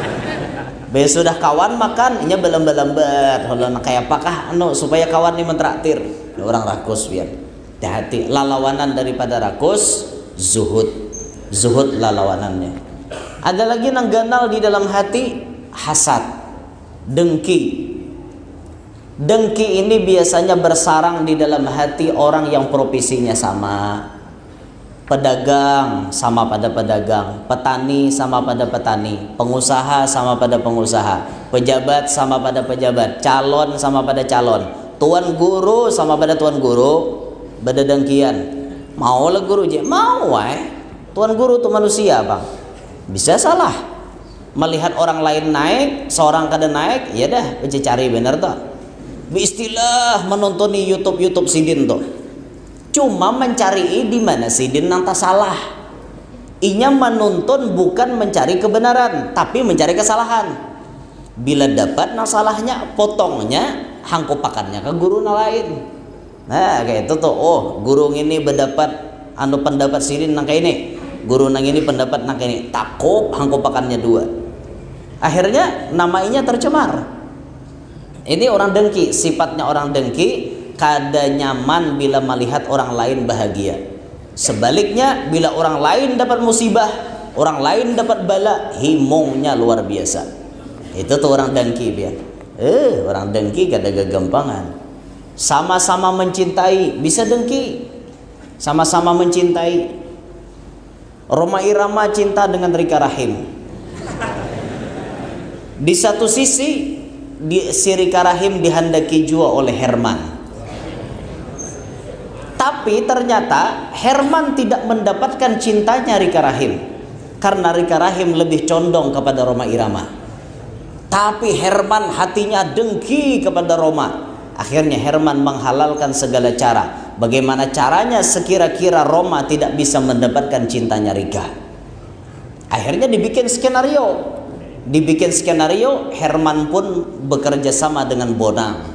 Bisudah kawan makan, inya balambat-lambat, ulun kaya apakah anu supaya kawan ni mantraktir. Urang rakus pian. Hati-hati, lalawanan daripada rakus, zuhud. Zuhud lalawanannya. Ada lagi nang ganal di dalam hati, hasad, dengki. Dengki ini biasanya bersarang di dalam hati orang yang profesinya sama. Pedagang sama pada pedagang, petani sama pada petani, pengusaha sama pada pengusaha, pejabat sama pada pejabat, calon sama pada calon, tuan guru sama pada tuan guru, bededengkian. Mau lah guru je, mau ai. Tuan guru tu manusia, Bang. Bisa salah. Melihat orang lain naik, seorang kada naik, ya dah, bececari bener tuh. Beistilah menonton di YouTube, YouTube sidin tuh. Cuma mencari di mana sidin nang tasalah. Inya menuntun bukan mencari kebenaran, tapi mencari kesalahan. Bila dapat nang salahnya, potongnya, hangkupakannya ke guru nang lain. Nah, kayak itu tuh. Oh, guru ngini berdapat anu pendapat sidin nang kayak ini. Guru nang ini pendapat nang kayak ini. Takup hangkupakannya dua. Akhirnya nama inya tercemar. Ini orang dengki, sifatnya orang dengki, kada nyaman bila melihat orang lain bahagia. Sebaliknya, bila orang lain dapat musibah, orang lain dapat bala, himungnya luar biasa. Itu tuh orang dengki, pian. Eh, orang dengki kada gagampangan. Sama-sama mencintai, bisa dengki. Sama-sama mencintai. Rhoma Irama cinta dengan Rika Rahim. Di satu sisi, di, si Rika Rahim dihandaki jua oleh Herman. Tapi ternyata Herman tidak mendapatkan cintanya Rika Rahim. Karena Rika Rahim lebih condong kepada Rhoma Irama. Tapi Herman hatinya dengki kepada Rhoma. Akhirnya Herman menghalalkan segala cara. Bagaimana caranya sekira-kira Rhoma tidak bisa mendapatkan cintanya Rika? Akhirnya dibikin skenario. Dibikin skenario, Herman pun bekerja sama dengan Bonang.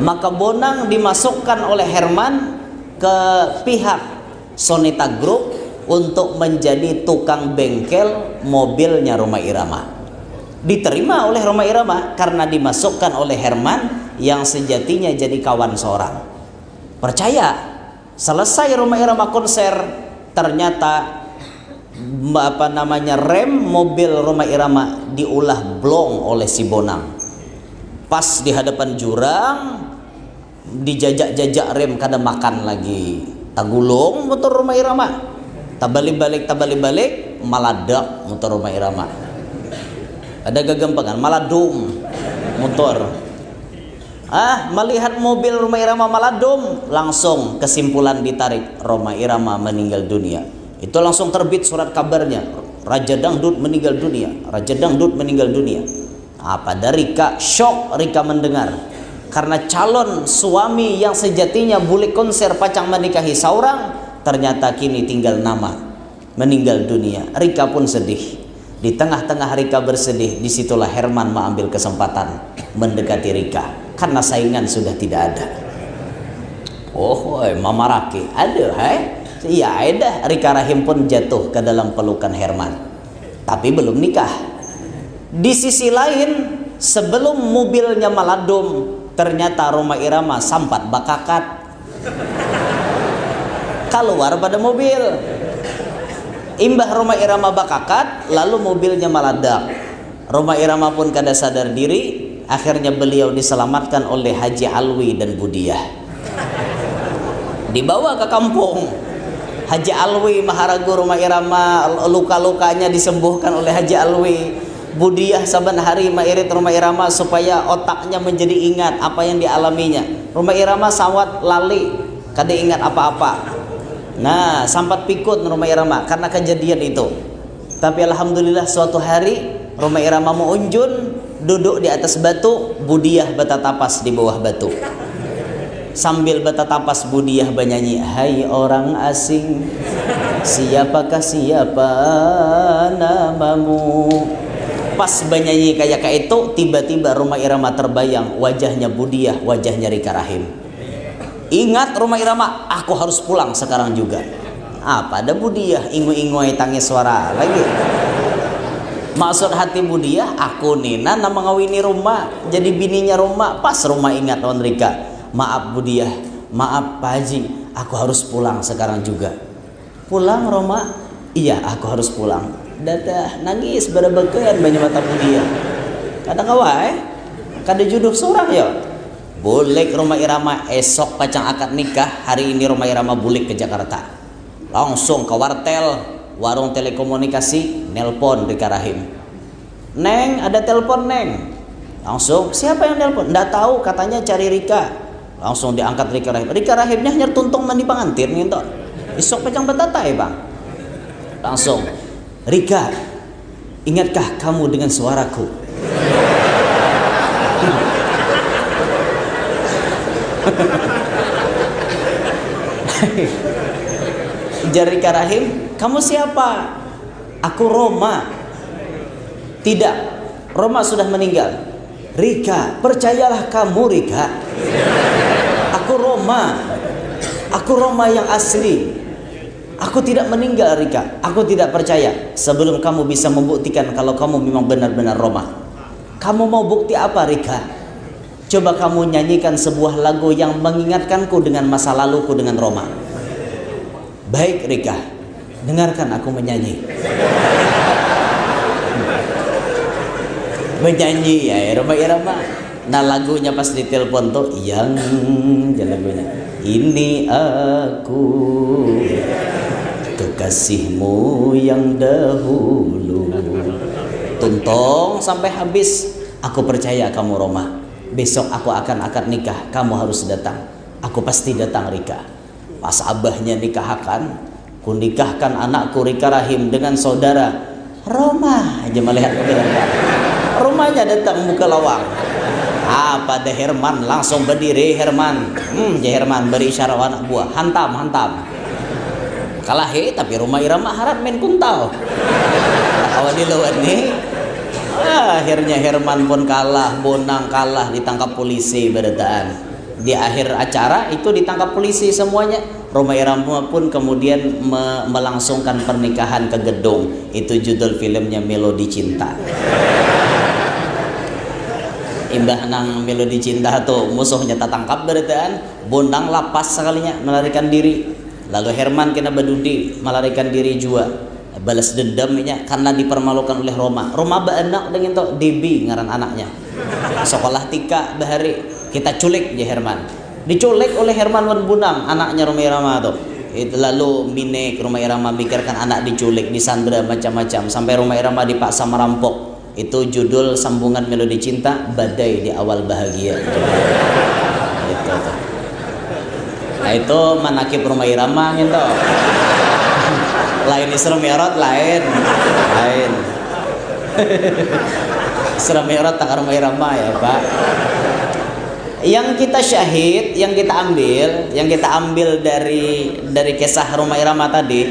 Maka Bonang dimasukkan oleh Herman ke pihak Sonita Group untuk menjadi tukang bengkel mobilnya Rhoma Irama. Diterima oleh Rhoma Irama karena dimasukkan oleh Herman yang sejatinya jadi kawan seorang. Percaya, selesai Rhoma Irama konser, ternyata apa namanya, rem mobil Rhoma Irama diulah blong oleh si Bonang. Pas di hadapan jurang, dijajak-jajak rem, kada makan lagi. Tagulung motor Rhoma Irama. Tabalik-balik, tabalik-balik, maladak motor Rhoma Irama. Ada gagampangan, maladum motor. Ah, melihat mobil Rhoma Irama maladum, langsung kesimpulan ditarik, Rhoma Irama meninggal dunia. Itu langsung terbit surat kabarnya, Raja Dangdut meninggal dunia, Raja Dangdut meninggal dunia. Apa dari Rika, shock Rika mendengar. Karena calon suami yang sejatinya bulik konser pacang menikahi seorang, ternyata kini tinggal nama, meninggal dunia. Rika pun sedih. Di tengah-tengah Rika bersedih, disitulah Herman mengambil kesempatan mendekati Rika. Karena saingan sudah tidak ada. Oh, oi, mamaraki. Ada, hai. Iya, ada. Rika Rahim pun jatuh ke dalam pelukan Herman. Tapi belum nikah. Di sisi lain, sebelum mobilnya maladum, ternyata Rhoma Irama sampat bakakat. Keluar pada mobil. Imbah Rhoma Irama bakakat, lalu mobilnya maladak. Rhoma Irama pun kada sadar diri, akhirnya beliau diselamatkan oleh Haji Alwi dan Budiah. Dibawa ke kampung. Haji Alwi maharagu Rhoma Irama, luka-lukanya disembuhkan oleh Haji Alwi. Budiah saban hari mairit Rhoma Irama supaya otaknya menjadi ingat apa yang dialaminya. Rhoma Irama sawat lali, kada ingat apa-apa. Nah, sampat pikun Rhoma Irama karena kejadian itu. Tapi alhamdulillah, suatu hari Rhoma Irama meunjun, duduk di atas batu, Budiah batatapas di bawah batu. Sambil batatapas, Budiah banyanyi, "Hai orang asing, siapakah siapa namamu?" Pas banyanyi kaya kaitu, tiba-tiba Rhoma Irama terbayang wajahnya Budiah, wajahnya Rika Rahim. Ingat Rhoma Irama, "Aku harus pulang sekarang juga." Apa ada Budiah, ingu-ingu ai tangis suara lagi. Maksud hati Budiah, "Aku ni nah nang mangawini Rhoma, jadi bininya Rhoma." Pas Rhoma ingat lawan Rika, "Maaf Budiah, maaf Pak Haji, aku harus pulang sekarang juga." "Pulang, Rhoma?" "Iya, aku harus pulang." Dadah, nangis barabakan banyu mata Budiah. Kada kawa, eh? Kada juduh surang, yo. Bulik Rhoma Irama, esok pacang akad nikah, hari ini Rhoma Irama bulik ke Jakarta. Langsung ke wartel, warung telekomunikasi, nelpon Rika Rahim. "Neng, ada telepon, Neng." Langsung, "Siapa yang nelpon?" "Ndak tahu, katanya cari Rika." Langsung diangkat Rika Rahim. Rika Rahimnya hanyar tuntung mandi pangantin nginto. Isuk pacang batatai, Bang. Langsung, "Rika, ingatkah kamu dengan suaraku?" Jar Rika Rahim, "Kamu siapa?" "Aku Rhoma." "Tidak, Rhoma sudah meninggal." "Rika, percayalah kamu, Rika. Aku Rhoma. Aku Rhoma yang asli. Aku tidak meninggal, Rika. Aku tidak percaya sebelum kamu bisa membuktikan kalau kamu memang benar-benar Rhoma. Kamu mau bukti apa, Rika? Coba kamu nyanyikan sebuah lagu yang mengingatkanku dengan masa laluku dengan Rhoma." "Baik, Rika, dengarkan aku menyanyi." Menyanyi ya, Rhoma Irama. Nah, lagunya pas ditelepon tuh, yang, ya, lagunya, "Ini aku, kekasihmu yang dahulu." Tuntung sampai habis. "Aku percaya kamu, Rhoma. Besok aku akan akad nikah, kamu harus datang." "Aku pasti datang, Rika." Pas abahnya nikahakan, "Kunikahkan anakku Rika Rahim dengan saudara Rhoma," aja malihat ke bilang. Rhomanya datang muka lawang. Apa ada Herman, langsung berdiri Herman. "Hmm," aja Herman beri isyarat anak buah, "Hantam, hantam." Kalahi, tapi Rhoma Irama harat main kuntal. Kawa dilawan ni. Akhirnya Herman pun kalah, Bonang kalah, ditangkap polisi barataan. Di akhir acara itu ditangkap polisi semuanya. Rhoma Irama pun kemudian me- melangsungkan pernikahan ke gedung. Itu judul filmnya Melodi Cinta. Imbah nang Melodi Cinta tu musuhnya tatangkap barataan, Bonang lapas sekalinya melarikan diri. Lalu Herman kena badudi melarikan diri jua. Balas dendam inya karena dipermalukan oleh Rhoma. Rhoma baanak dengan tu, Debi ngaran anaknya. Sekolah tika bahari, "Kita culik," jar Herman. Diculik oleh Herman wan Bonang, anaknya Rhoma Irama tu. Itu lalu minik Rhoma Irama mikirkan anak diculik, disandera macam-macam, sampai Rhoma Irama dipaksa merampok. Itu judul sambungan Melodi Cinta, Badai di Awal Bahagia. Itu tuh. Nah, itu manakib Rhoma Irama gitu. Lain Isra Mi'raj, lain. Lain. Isra Mi'raj takar Rhoma Irama ya, Pak. Yang kita syahid, yang kita ambil, yang kita ambil dari dari kisah Rhoma Irama tadi,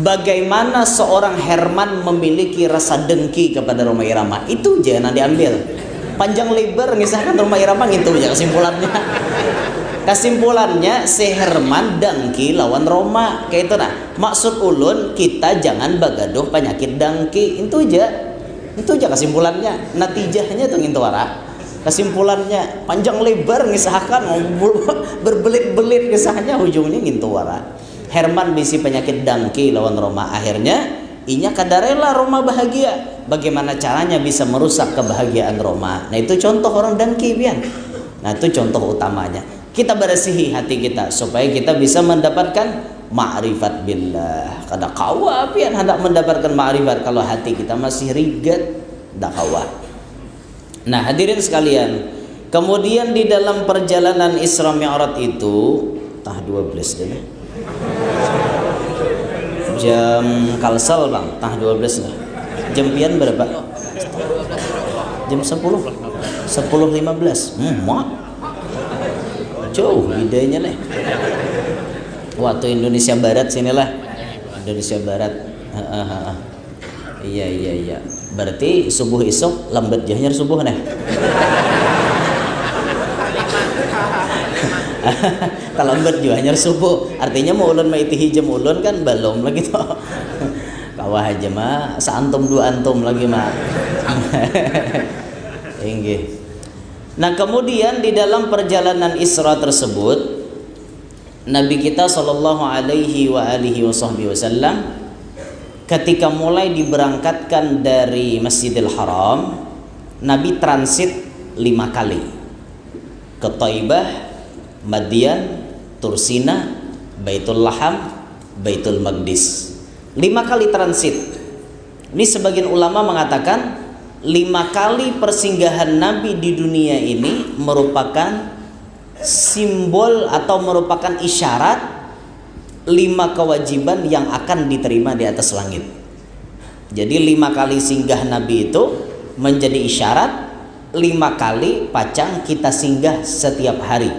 bagaimana seorang Herman memiliki rasa dengki kepada Rhoma Irama. Itu aja yang diambil. Panjang lebar ngisahkan Rhoma Irama, ngintu aja kesimpulannya. Kesimpulannya, si Herman dengki lawan Rhoma, kayak itu nah. Maksud ulun, kita jangan bagaduh panyakit dangki. Itu ja. Itu ja kesimpulannya. Natijahnya tu ngintu wara. Kesimpulannya, panjang lebar ngisahakan, berbelit-belit kisahnya, ujungnya ngintu wara. Herman bisi penyakit dangki lawan Rhoma. Akhirnya, inya kada rela Rhoma bahagia. Bagaimana caranya bisa merusak kebahagiaan Rhoma? Nah, itu contoh orang dangki, pian. Nah, itu contoh utamanya. Kita bersihi hati kita supaya kita bisa mendapatkan ma'rifat billah. Kada kawa pian handak mendapatkan ma'rifat kalau hati kita masih rigat, kada kawa. Nah, hadirin sekalian, kemudian di dalam perjalanan Isra Mi'raj itu, tah dua belas dah lah. Jam Kalsel, Bang, tah dua belas lah. Jam pian berapa? Jam sepuluh. Sepuluh lima belas. Hmm, mak. Jauh bedanya nih. Waktu Indonesia Barat sinilah. Indonesia Barat. Heeh, heeh. Iya, iya, iya. Berarti subuh isuk lambat ja hanyar subuh nih. Talambat jua hanyar subuh. Artinya mau ulun maitihi jam ulun kan belum lagi tuh. Kawah aja mah, seantum dua antum lagi mah. Inggih. Nah, kemudian di dalam perjalanan Isra tersebut, Nabi kita sallallahu alaihi wa alihi wasahbihi wasallam ketika mulai diberangkatkan dari Masjidil Haram, Nabi transit lima kali ke Taibah, Madian, Tursina, Baitul Laham, Baitul Maqdis. Lima kali transit. Ini sebagian ulama mengatakan lima kali persinggahan Nabi di dunia ini merupakan simbol atau merupakan isyarat lima kewajiban yang akan diterima di atas langit. Jadi lima kali singgah Nabi itu menjadi isyarat lima kali pacang kita singgah setiap hari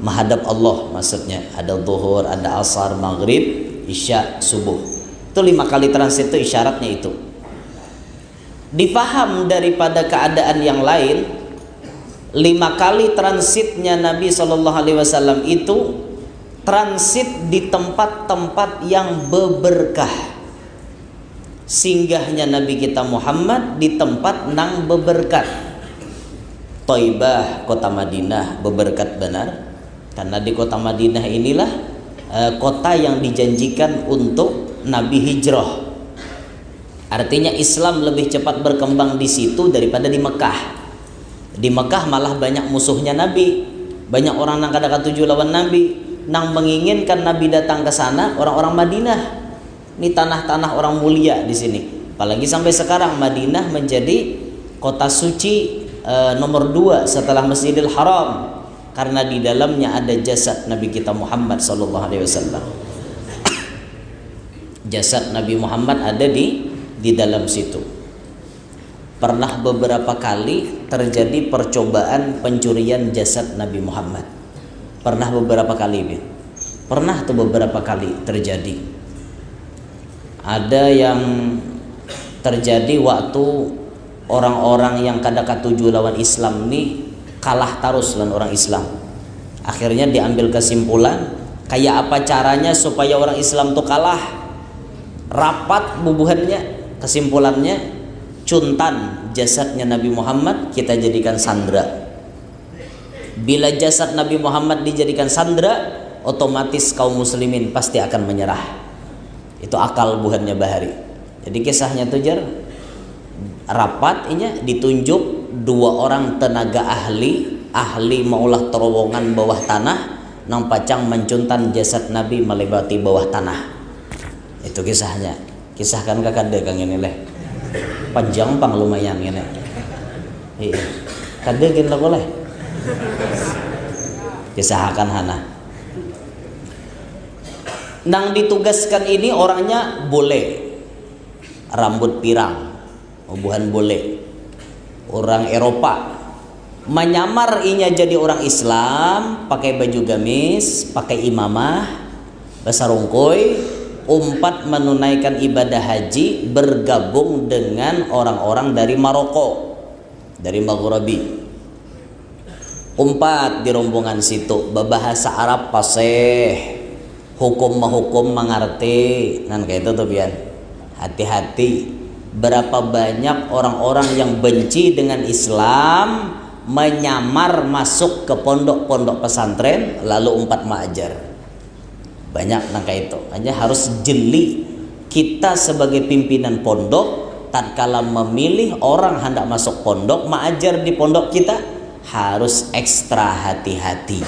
menghadap Allah, maksudnya ada zuhur, ada asar, maghrib, isya, subuh. Itu lima kali transit itu isyaratnya itu. Difaham daripada keadaan yang lain, lima kali transitnya Nabi Shallallahu Alaihi Wasallam itu transit di tempat-tempat yang beberkah. Singgahnya Nabi kita Muhammad di tempat nang beberkat. Taibah, kota Madinah, beberkat benar. Karena di kota Madinah inilah eh, kota yang dijanjikan untuk Nabi hijrah. Artinya Islam lebih cepat berkembang di situ daripada di Mekah. Di Mekah malah banyak musuhnya Nabi. Banyak orang nang kada katuju lawan Nabi. Nang menginginkan Nabi datang ke sana orang-orang Madinah. Ini tanah-tanah orang mulia di sini. Apalagi sampai sekarang Madinah menjadi kota suci eh, nomor dua setelah Masjidil Haram. Karena di dalamnya ada jasad Nabi kita Muhammad sallallahu alaihi wasallam. Jasad Nabi Muhammad ada di di dalam situ. Pernah beberapa kali terjadi percobaan pencurian jasad Nabi Muhammad. Pernah beberapa kali, Bin. Pernah tuh beberapa kali terjadi. Ada yang terjadi waktu orang-orang yang kada katuju lawan Islam ni kalah tarus lawan orang Islam. Akhirnya diambil kesimpulan, kayak apa caranya supaya orang Islam tuh kalah? Rapat bubuhannya, kesimpulannya, cuntan jasadnya Nabi Muhammad kita jadikan sandra. Bila jasad Nabi Muhammad dijadikan sandra, otomatis kaum muslimin pasti akan menyerah. Itu akal buhannya bahari. Jadi kisahnya tuh jar rapat inya ditunjuk dua orang tenaga ahli, ahli maulah terowongan bawah tanah nang pacang mencuntan jasad Nabi melewati bawah tanah. Itu kisahnya. Kisahkan ka kada kang ini leh. Panjang pang lumayan ini. Iya. Kada gin laku leh. Kisahakan hana. Nang ditugaskan ini orangnya bule, rambut pirang, bubuhan bule, orang Eropa. Manyamar inya jadi orang Islam, pakai baju gamis, pakai imamah, basarungkui, umpat menunaikan ibadah haji, bergabung dengan orang-orang dari Maroko, dari Maghrabi. Umpat di rombongan situ, babahasa Arab paseh, hukum mahukum mangarti, nan kaitu tu pian. Hati-hati, berapa banyak orang-orang yang benci dengan Islam menyamar masuk ke pondok-pondok pesantren lalu umpat maajar. Banyak nang kaitu. Hanya harus jeli. Kita sebagai pimpinan pondok, tatkala memilih orang handak masuk pondok, maajar di pondok kita, harus ekstra hati-hati.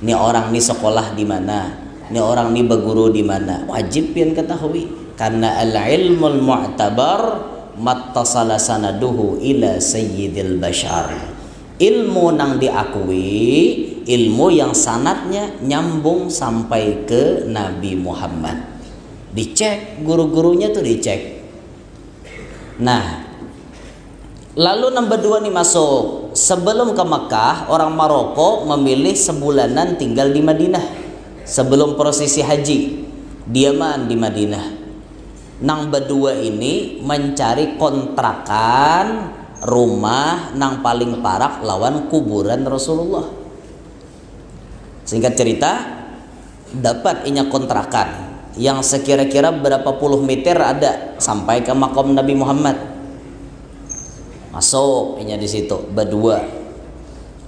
Ni orang ni sekolah di mana? Ni orang ni beguru di mana? Wajib pian ketahui. Karena al-ilmul mu'tabar mattasala sanaduhu ila sayyidil bashar. Ilmu nang diakui, ilmu yang sanadnya nyambung sampai ke Nabi Muhammad. Dicek, guru-gurunya tuh dicek. Nah, lalu nang badua nih masuk. Sebelum ke Mekah, orang Maroko memilih sebulanan tinggal di Madinah. Sebelum prosesi haji, diaman di Madinah. Nang badua ini mencari kontrakan rumah nang paling parak lawan kuburan Rasulullah. Singkat cerita, dapat inya kontrakan yang sekira-kira berapa puluh meter ada sampai ke makam Nabi Muhammad. Masuk inya di situ badua.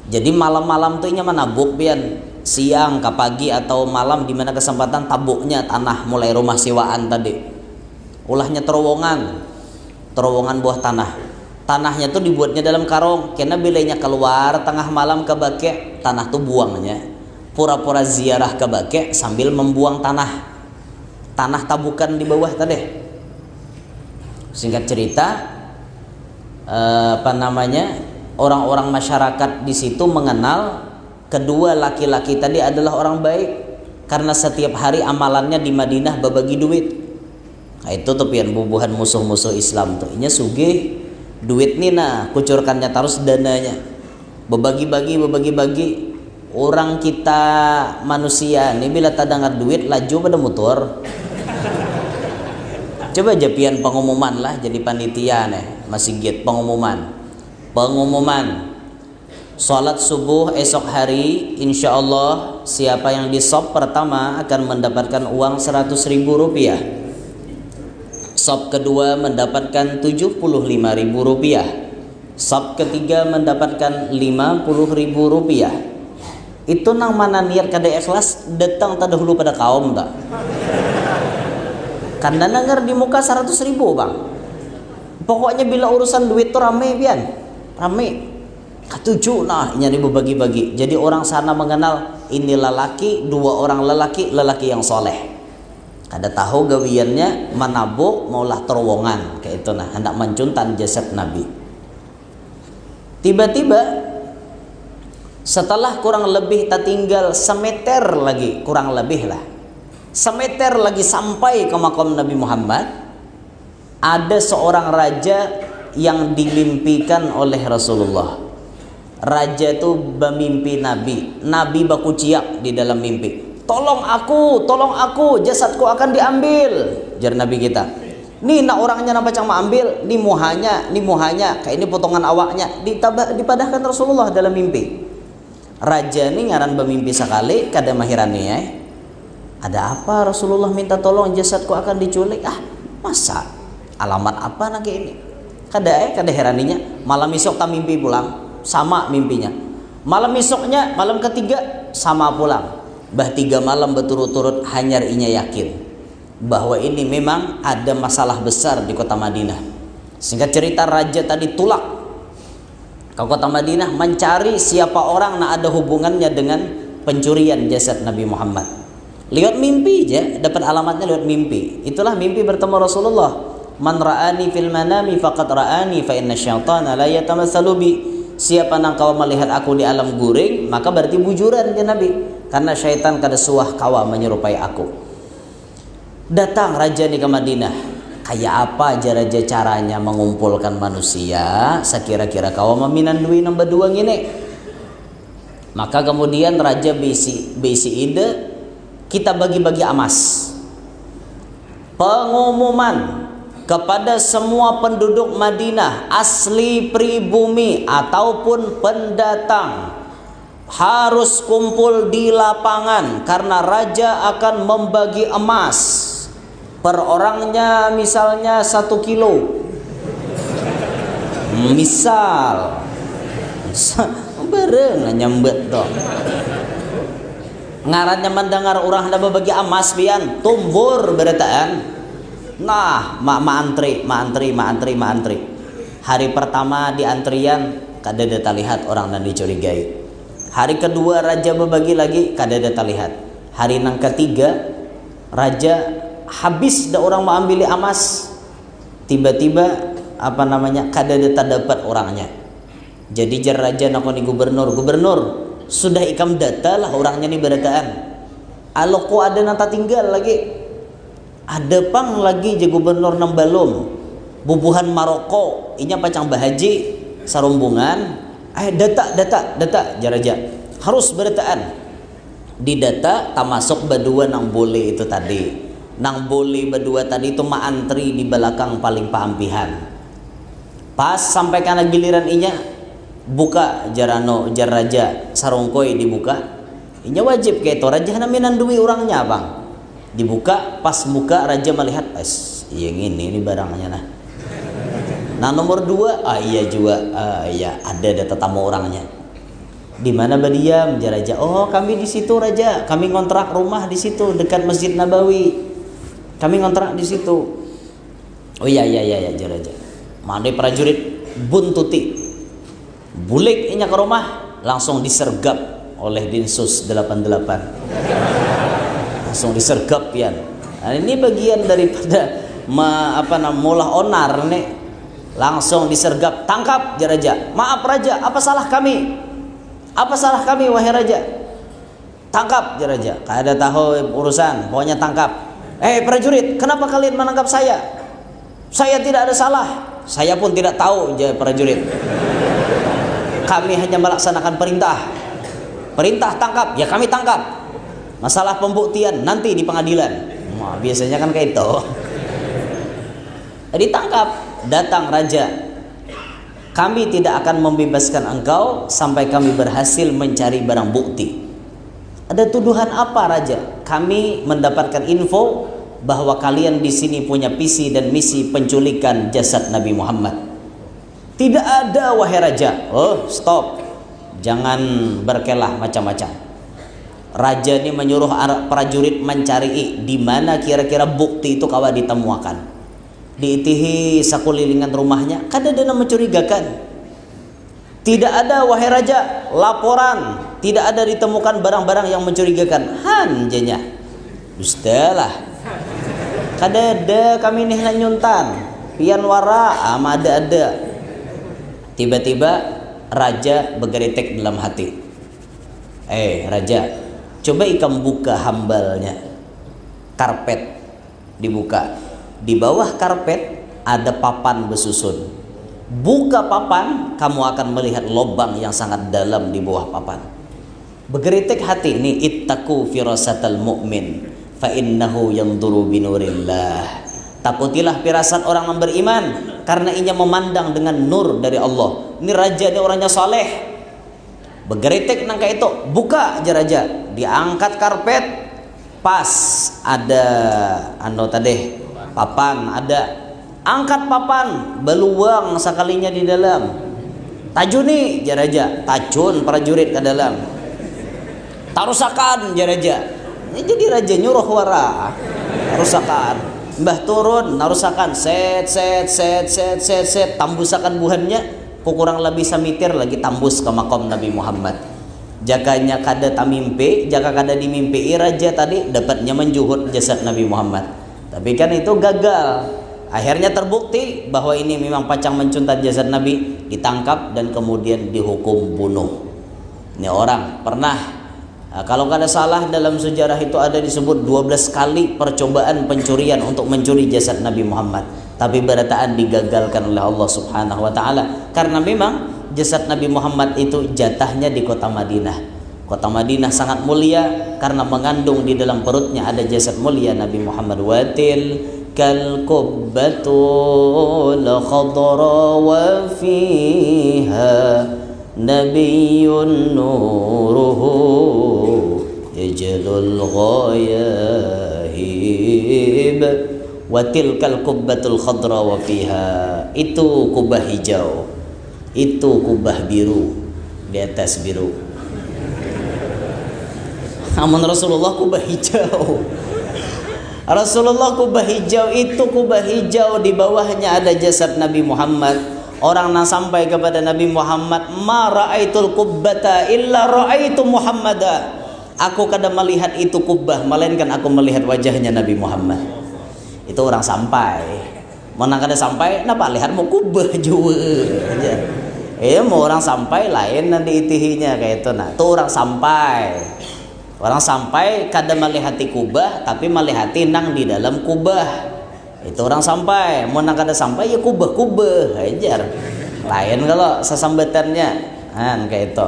Jadi malam-malam tuh inya manabuk pian, siang ka pagi atau malam di mana kesempatan tabuknya tanah mulai rumah siwaan tadi. Ulahnya terowongan, terowongan buah tanah. Tanahnya tuh dibuatnya dalam karung, kena bilanya keluar tengah malam ke Baqi, tanah tuh buangnya. Pura-pura ziarah ke Baqi sambil membuang tanah. Tanah tabukan di bawah tadi. Singkat cerita, eh, apa namanya, orang-orang masyarakat di situ mengenal kedua laki-laki tadi adalah orang baik karena setiap hari amalannya di Madinah babagi duit. Nah, itu tuh pian bubuhan musuh-musuh Islam tuh. Inya sugih, duit nih nah, kucurkannya terus dananya. Babagi-bagi, babagi-bagi. Orang kita manusia nih bila tadangar duit laju pada mutur. Coba aja pian pengumuman lah jadi panitia nih, masigit pengumuman. Pengumuman. Salat subuh esok hari, insya Allah siapa yang di sop pertama akan mendapatkan uang seratus ribu rupiah. Sop kedua mendapatkan tujuh puluh lima ribu rupiah. Sop ketiga mendapatkan lima puluh ribu rupiah. Itu nang mana niat kada ikhlas datang terdahulu pada kaum tak. Karena nangar di muka seratus ribu bang. Pokoknya bila urusan duit tuh rame pian. Rame. Katuju nah inya nih bebagi-bagi. Jadi orang sana mengenal ini lelaki, dua orang lelaki, lelaki yang soleh. Kada tahu gawiannya manabuk maulah terowongan kayak itu nah, hendak mancuntan jasad Nabi. Tiba-tiba setelah kurang lebih tertinggal semeter lagi, kurang lebih lah semeter lagi sampai ke makam Nabi Muhammad, ada seorang raja yang dimimpikan oleh Rasulullah. Raja itu bermimpi Nabi. Nabi bakuciak di dalam mimpi. Tolong aku, tolong aku, jasadku akan diambil. Jar Nabi kita. Ni nak orangnya napa cang maambil, ni muhanya, ni muhanya, kayak ini potongan awaknya, ditabah, dipadahkan Rasulullah dalam mimpi. Raja ni ngaran bamimpi sakali kada mahirani ai. Ada apa Rasulullah minta tolong jasadku akan diculik ah masa alamat apa nang kaya ini kada ai kada heraninya malam isuk tamimpi pulang sama mimpinya malam isuknya malam ketiga sama pulang bah tiga malam berturut-turut hanyar inya yakin bahwa ini memang ada masalah besar di kota Madinah. Singkat cerita raja tadi tulak ke kota Madinah mencari siapa orang yang ada hubungannya dengan pencurian jasad Nabi Muhammad. Lewat mimpi aja dapat alamatnya lewat mimpi. Itulah mimpi bertemu Rasulullah. Man ra'ani fil manami faqad ra'ani fa inna syaitana la yatamatsalu bi. Siapa nang kawa melihat aku di alam guring, maka berarti bujuran dia Nabi. Karena syaitan kada suah kawa menyerupai aku. Datang raja ni ka Madinah. Kaya apa aja raja caranya mengumpulkan manusia sakira-kira kawa maminandui nang badua ngini? Maka kemudian raja bisi, bisi ide, kita bagi-bagi amas. Pengumuman kepada semua penduduk Madinah asli pribumi ataupun pendatang harus kumpul di lapangan karena raja akan membagi emas. Per orangnya misalnya satu kilo. Misal. Bareng nyambet tuh. Ngarannya mendengar orang hendak membagi emas pian, tumbur berataan. Nah, ma maantri, maantri, maantri, maantri. Hari pertama di antrian, kada ada terlihat orang yang dicurigai. Hari kedua raja berbagi lagi, kada ada terlihat. Hari nang ketiga, raja habis dah orang maambili amas. Tiba-tiba, apa namanya, kada ada terdapat orangnya. Jadi jar raja nakoni gubernur, "Gubernur, sudah ikam data lah orangnya ni berataan. Aloko ada nang tertinggal lagi." "Ada pang lagi," jar gubernur, "nang balum. Bubuhan Maroko, inya pacang bahaji, sarumbungan." "Eh, data, data, data," jar raja. Harus berataan. Didata, tamasuk badua nang bule itu tadi. Nang bule badua tadi tu maantri di balakang paling paampihan. Pas sampai kana giliran inya, "Buka," jar anu, jar raja, sarungkui dibuka. Inya wajib kaitu, raja handak minandui urangnya pang. Dibuka, pas buka raja malihat, "Ais, iya ngini ni barangnya nah." Nah, nomor dua, ah, iya jua, ah, iya, ada, ada tetamu urangnya. "Di mana badiam?" jar raja. "Oh, kami di situ, Raja. Kami ngontrak rumah di situ, dekat Masjid Nabawi. Kami ngontrak di situ." "Oh iya, iya, iya, iya," jar raja. Mandai prajurit buntuti. Bulik inya ke rumah, langsung disergap oleh Dinsus delapan delapan. Langsung disergap pian. Nah, ini bagian daripada me, apa nam, maulah onar nih. Langsung disergap, "Tangkap," jar raja. "Maaf raja, apa salah kami? Apa salah kami, wahai raja?" "Tangkap," jar raja. "Kada tahu urusan, pokoknya tangkap." "Eh, prajurit, kenapa kalian menangkap saya? Saya tidak ada salah." "Saya pun tidak tahu," jar prajurit. "Kami hanya melaksanakan perintah. Perintah tangkap, ya kami tangkap. Masalah pembuktian nanti di pengadilan." Wah, biasanya kan kayak itu. Ditangkap, datang raja. "Kami tidak akan membebaskan engkau sampai kami berhasil mencari barang bukti." "Ada tuduhan apa, Raja?" "Kami mendapatkan info bahwa kalian di sini punya visi dan misi penculikan jasad Nabi Muhammad." "Tidak ada, wahai Raja." "Oh, stop. Jangan berkelah macam-macam." Raja ni menyuruh ar-, prajurit mencari di mana kira-kira bukti itu kawa ditemuakan. Diitihi sakulilingan rumahnya, kada ada nang mencurigakan. "Tidak ada, wahai raja, laporan, tidak ada ditemukan barang-barang yang mencurigakan." "Han," janya. "Dustalah. Kada ada kami nih nanyuntan. Pian wara, ama ada-ada." Tiba-tiba raja begeritik dalam hati. "Eh, raja, coba ikam buka hambalnya." Karpet dibuka. Di bawah karpet ada papan besusun. Buka papan, kamu akan melihat lubang yang sangat dalam di bawah papan. Begeritik hati ni, "Ittaqu firasatal mu'min, fa innahu yanzuru binurillah." Takutilah firasat orang yang beriman, karena inya memandang dengan nur dari Allah. Ini raja ni orangnya saleh. Begeritik nang kaya itu, "Buka," jar raja. Diangkat karpet, pas ada anu tadi, papan ada. Angkat papan, beluang sakalinya di dalam. "Tajuni," jar raja. Tajun prajurit ke dalam. "Tarusakan," jar raja. Ini jadi raja nyuruh wara. Tarusakan. Mbah turun, narusakan. Set, set, set, set, set, set. Tambusakan buhannya. Ku kurang lebih samitir lagi tambus ke makam Nabi Muhammad. Jakanya kada tamimpi, jaka kada dimimpi raja tadi, dapatnya menjuhut jasad Nabi Muhammad. Tapi kan itu gagal. Akhirnya terbukti bahwa ini memang pacang mencuntan jasad Nabi, ditangkap dan kemudian dihukum bunuh. Ini orang pernah, Kalau kada salah, dalam sejarah itu ada disebut dua belas kali percobaan pencurian untuk mencuri jasad Nabi Muhammad, tapi barataan digagalkan oleh Allah Subhanahu wa Taala, karena memang jasad Nabi Muhammad itu jatahnya di kota Madinah. Kota Madinah sangat mulia karena mengandung di dalam perutnya ada jasad mulia Nabi Muhammad. Watil kal kubbatul khadra wa fiha Nabiyyun nuruhu yajlul ghayahib. Wa tilkal qubbatul khadra wa fiha. Itu kubah hijau. Itu kubah biru. Di atas biru. Amun Rasulullah kubah hijau. Rasulullah kubah hijau itu kubah hijau, di bawahnya ada jasad Nabi Muhammad. Orang nang sampai kepada Nabi Muhammad, "Ma ra'aitul qubbata illa ra'aitu Muhammada." Aku kada melihat itu kubah, melainkan aku melihat wajahnya Nabi Muhammad. Itu orang sampai. Mun nang kada sampai, napa lihatmu kubah jua, jar. Iya, mau orang sampai lain nang diitihinya kayak itu. Nah, itu orang sampai. Orang sampai kada malihati kubah, tapi malihati nang di dalam kubah. Itu orang sampai. Mun nang kada sampai, ya kubah-kubah, jar. Lain kalau sesambatannya. Nah, kayak itu.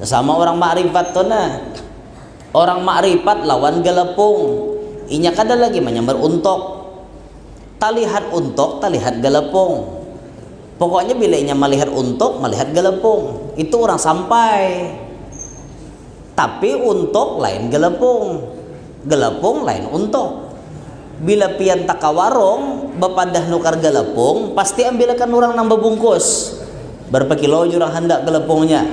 Sama orang makrifat tuh, nah. Orang makrifat lawan galepung. Inya kada lagi manyambar untok. Talihat untok, talihat galepung. Pokoknya bila inya malihat untok, malihat galepung. Itu orang sampai. Tapi untok lain galepung. Galepung lain untok. Bila pian taka warung, bapadah nukar galepung, pasti ambilakan orang nang babungkus. Berapa kilo jurang handak galepungnya?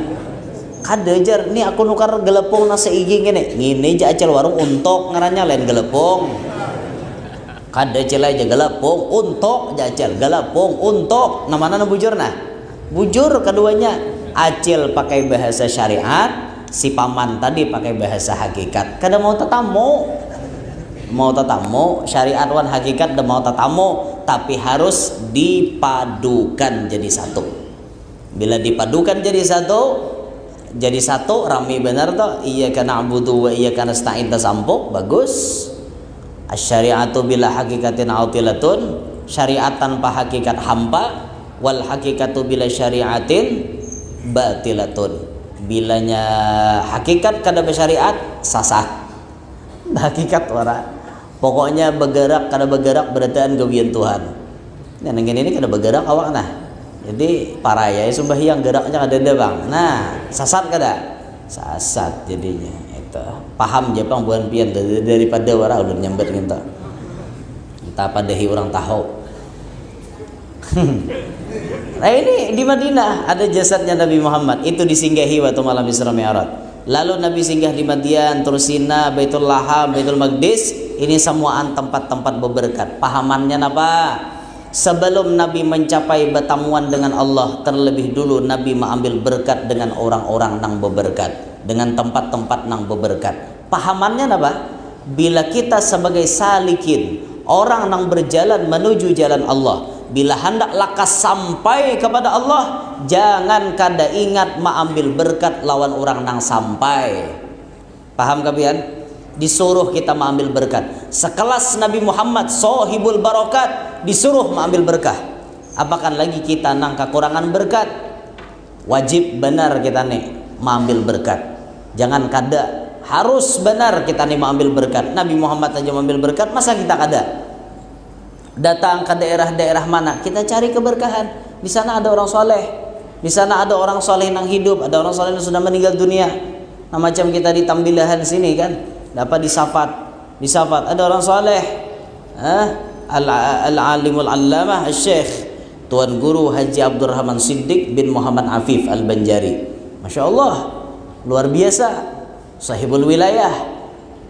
Kada, jar, ni aku nukar galepung nang seigi ngini. Ngini ja acil warung, untok ngarannya, lain galepung. Kada, cil aja galepung, untok ja acil, galepung, untok. Nah, mana nang bujur nah? Bujur keduanya. Acil pakai bahasa syariat, si paman tadi pakai bahasa hakikat. Kada mau tatamu. Mau tatamu, syariat wan hakikat dah mau tatamu, tapi harus dipadukan jadi satu. Bila dipadukan jadi satu, jadi satu, rami banar tuh. Iyyaka na'budu wa iyyaka nasta'in tasampuk, bagus. Asy-syari'atu bila hakikatin atilatun, syariat tanpa hakikat hampa, wal hakikatu bila syari'atin batilatun. Bilanya hakikat kada bersyariat, sasat. Hakikat wara. Pokoknya bergerak kada bergerak berataan gawian Tuhan. Nah, nang ini kada bergerak awak nah. Jadi paraya sumbahyang geraknya kada ada bang. Nah, sasat kada? Sasat jadinya. Itu. Paham ja pang buhan pian dari- daripada wara ulun nyambat gitu. Entah padahi orang tahu. Nah, ini di Madinah ada jasadnya Nabi Muhammad, itu disinggahi waktu malam Isra Mi'raj. Lalu Nabi singgah di Madian, Tursina, Baitul Laham, Baitul Maqdis, ini samuaan tempat-tempat beberkat. Pahamannya napa? Sebelum Nabi mencapai batamuan dengan Allah, terlebih dulu Nabi maambil berkat dengan orang-orang nang beberkat, dengan tempat-tempat nang beberkat. Pahamannya napa? Bila kita sebagai salikin, orang nang berjalan menuju jalan Allah, bila handak lakas sampai kepada Allah, jangan kada ingat maambil berkat lawan orang nang sampai. Paham kapian? Disuruh kita maambil berkat. Sekelas Nabi Muhammad, sohibul barokat, disuruh maambil berkah. Apakan lagi kita nang kakurangan berkat? Wajib banar kita nih maambil berkat. Jangan kada, harus banar kita nih maambil berkat. Nabi Muhammad aja maambil berkat, masa kita kada? Datang ke daerah-daerah mana, kita cari keberkahan. Di sana ada orang soleh, di sana ada orang soleh nang hidup, ada orang soleh nang sudah meninggal dunia. Nah, macam kita di Tambilahan sini kan, dapat di Safat, di Safat ada orang soleh. Eh? Al-, al-alimul allamah Syekh Tuan Guru Haji Abdurrahman Siddiq bin Muhammad Afif Al-Banjari. Masya Allah, luar biasa. Sahibul wilayah.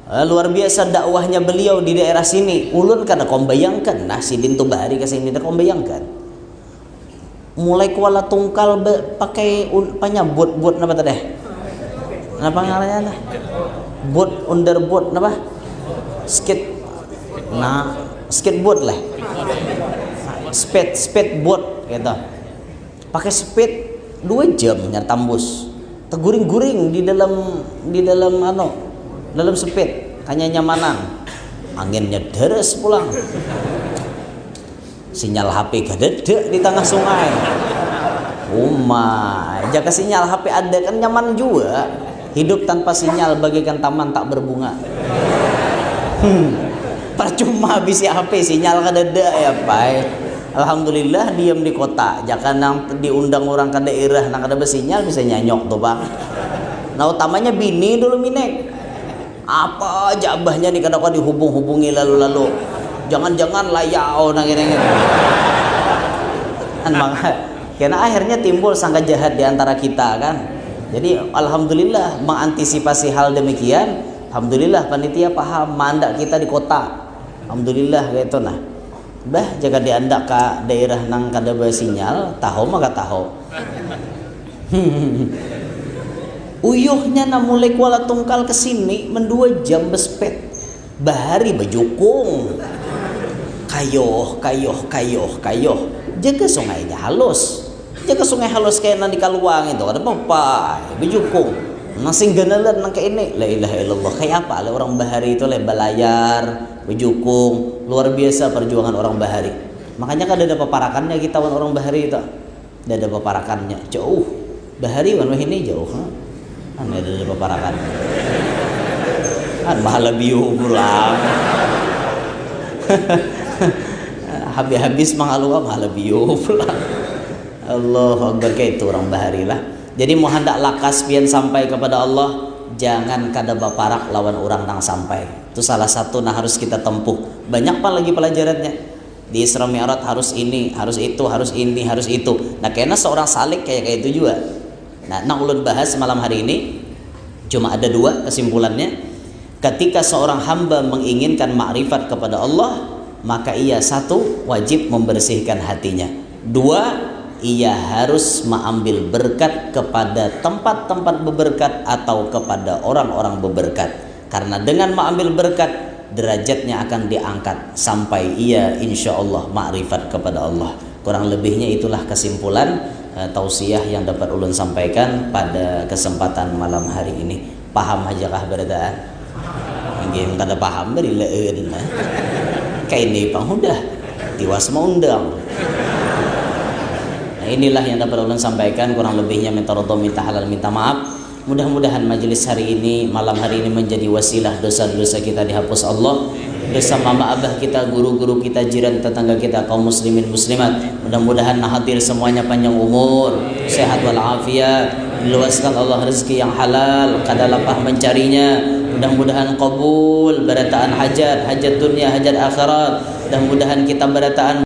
Eh, luar biasa dakwahnya beliau di daerah sini. Ulun kada kombayangkan. Nah, sidin tu bahari ke sini kada kombayangkan. Mulai Kuala Tungkal be- pakai un- panya boot, boot napa tadi? Napa ngarannya lah? Boot, underboot napa? Skate. Nah, skateboard lah. Speed, speedboat gitu. Pakai speed dua jam nyar tambus. Guring-guring di dalam, di dalam anu, dalam sepit, kanyanyamanan. Anginnya deres pulang. Sinyal H P kadada di tangah sungai. Uma, jaka sinyal H P ada kan nyaman jua. Hidup tanpa sinyal bagaikan taman tak berbunga. Hmm. Percuma bisi H P, sinyal kadada ya, pai. Alhamdulillah diam di kota. Jaka nang diundang orang ke daerah nang kada bersinyal bisa nyanyok tuh, Bang. Nah, utamanya bini dulu, minek. Apa aja abahnya nih kada kau dihubung-hubungi lalu-lalu. Jangan-jangan layau nang ini. Kan, Bang. Karena akhirnya timbul sangka jahat di antara kita, kan. Jadi alhamdulillah mengantisipasi hal demikian. Alhamdulillah panitia paham mandak kita di kota. Alhamdulillah kayak itu nah. Bah, jika diandak ke daerah nang kada bersinyal, tahu maka tahu. Uyuhnya nah mulai Kuala Tungkal ke sini mendua jam bespet. Bahari bejukung. Kayoh, kayoh, kayoh, kayoh. Jaga sungainya halus. Jaga sungai halus kayak nang di Kaluang itu, kada apa-apa. Bejukung. Nang sing ganalan nang kayak ini. La ilaha illallah. Kayak apa le orang bahari itu le balayar, bejukung. Luar biasa perjuangan orang bahari. Makanya kada ada paparakannya kita wan orang bahari itu. Kada ada paparakannya. Jauh. Bahari wan wahini jauh, ha? Kan kada ada paparakannya. Kan mahala biu pulang. Habis-habis mangaluh mahala biu pulang. Allahu Akbar, kayak itu orang bahari lah. Jadi, mau handak lakas pian sampai kepada Allah, jangan kada baparak lawan orang nang sampai. Itu salah satu nang harus kita tempuh. Banyak pang lagi pelajarannya. Di Isra Mi'raj harus ini, harus itu, harus ini, harus itu. Nah, kena seorang salik kayak kayak itu juga. Nah, nang ulun bahas malam hari ini cuma ada dua kesimpulannya. Ketika seorang hamba menginginkan makrifat kepada Allah, maka ia satu wajib membersihkan hatinya. Dua, ia harus mengambil berkat kepada tempat-tempat beberkat atau kepada orang-orang beberkat. Karena dengan mengambil berkat, derajatnya akan diangkat sampai ia insya Allah makrifat kepada Allah. Kurang lebihnya itulah kesimpulan eh, tausiah yang dapat ulun sampaikan pada kesempatan malam hari ini. Paham haja kah barataan? Inggih, kada paham beri leen. Kaini pang hudah tiwas maundang. Nah, inilah yang dapat ulun sampaikan, kurang lebihnya minta ridho, minta halal, minta maaf. Mudah-mudahan majelis hari ini, malam hari ini menjadi wasilah dosa-dosa kita dihapus Allah. Dosa mama abah kita, guru-guru kita, jiran tetangga kita, kaum muslimin muslimat. Mudah-mudahan nang hadir semuanya panjang umur, sehat walafiat, diluaskan Allah rezeki yang halal, kada lapah mencarinya. Mudah-mudahan kabul barataan hajat, hajat dunia, hajat akhirat. Mudah-mudahan kita barataan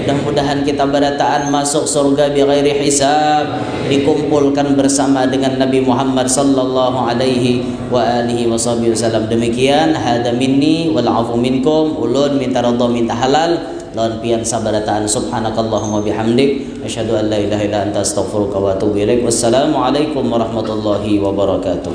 Mudah-mudahan kita barataan masuk surga bighairi hisab, dikumpulkan bersama dengan Nabi Muhammad sallallahu alaihi wa alihi wa sahbihi wasallam. Demikian, hada minni wal afu minkum, ulun minta ridha minta halal lawan pian sabarataan. Subhanakallahumma bihamdik, asyhadu an la ilaha illa anta, astaghfiruka wa atubu ilaik. Wassalamualaikum warahmatullahi wabarakatuh.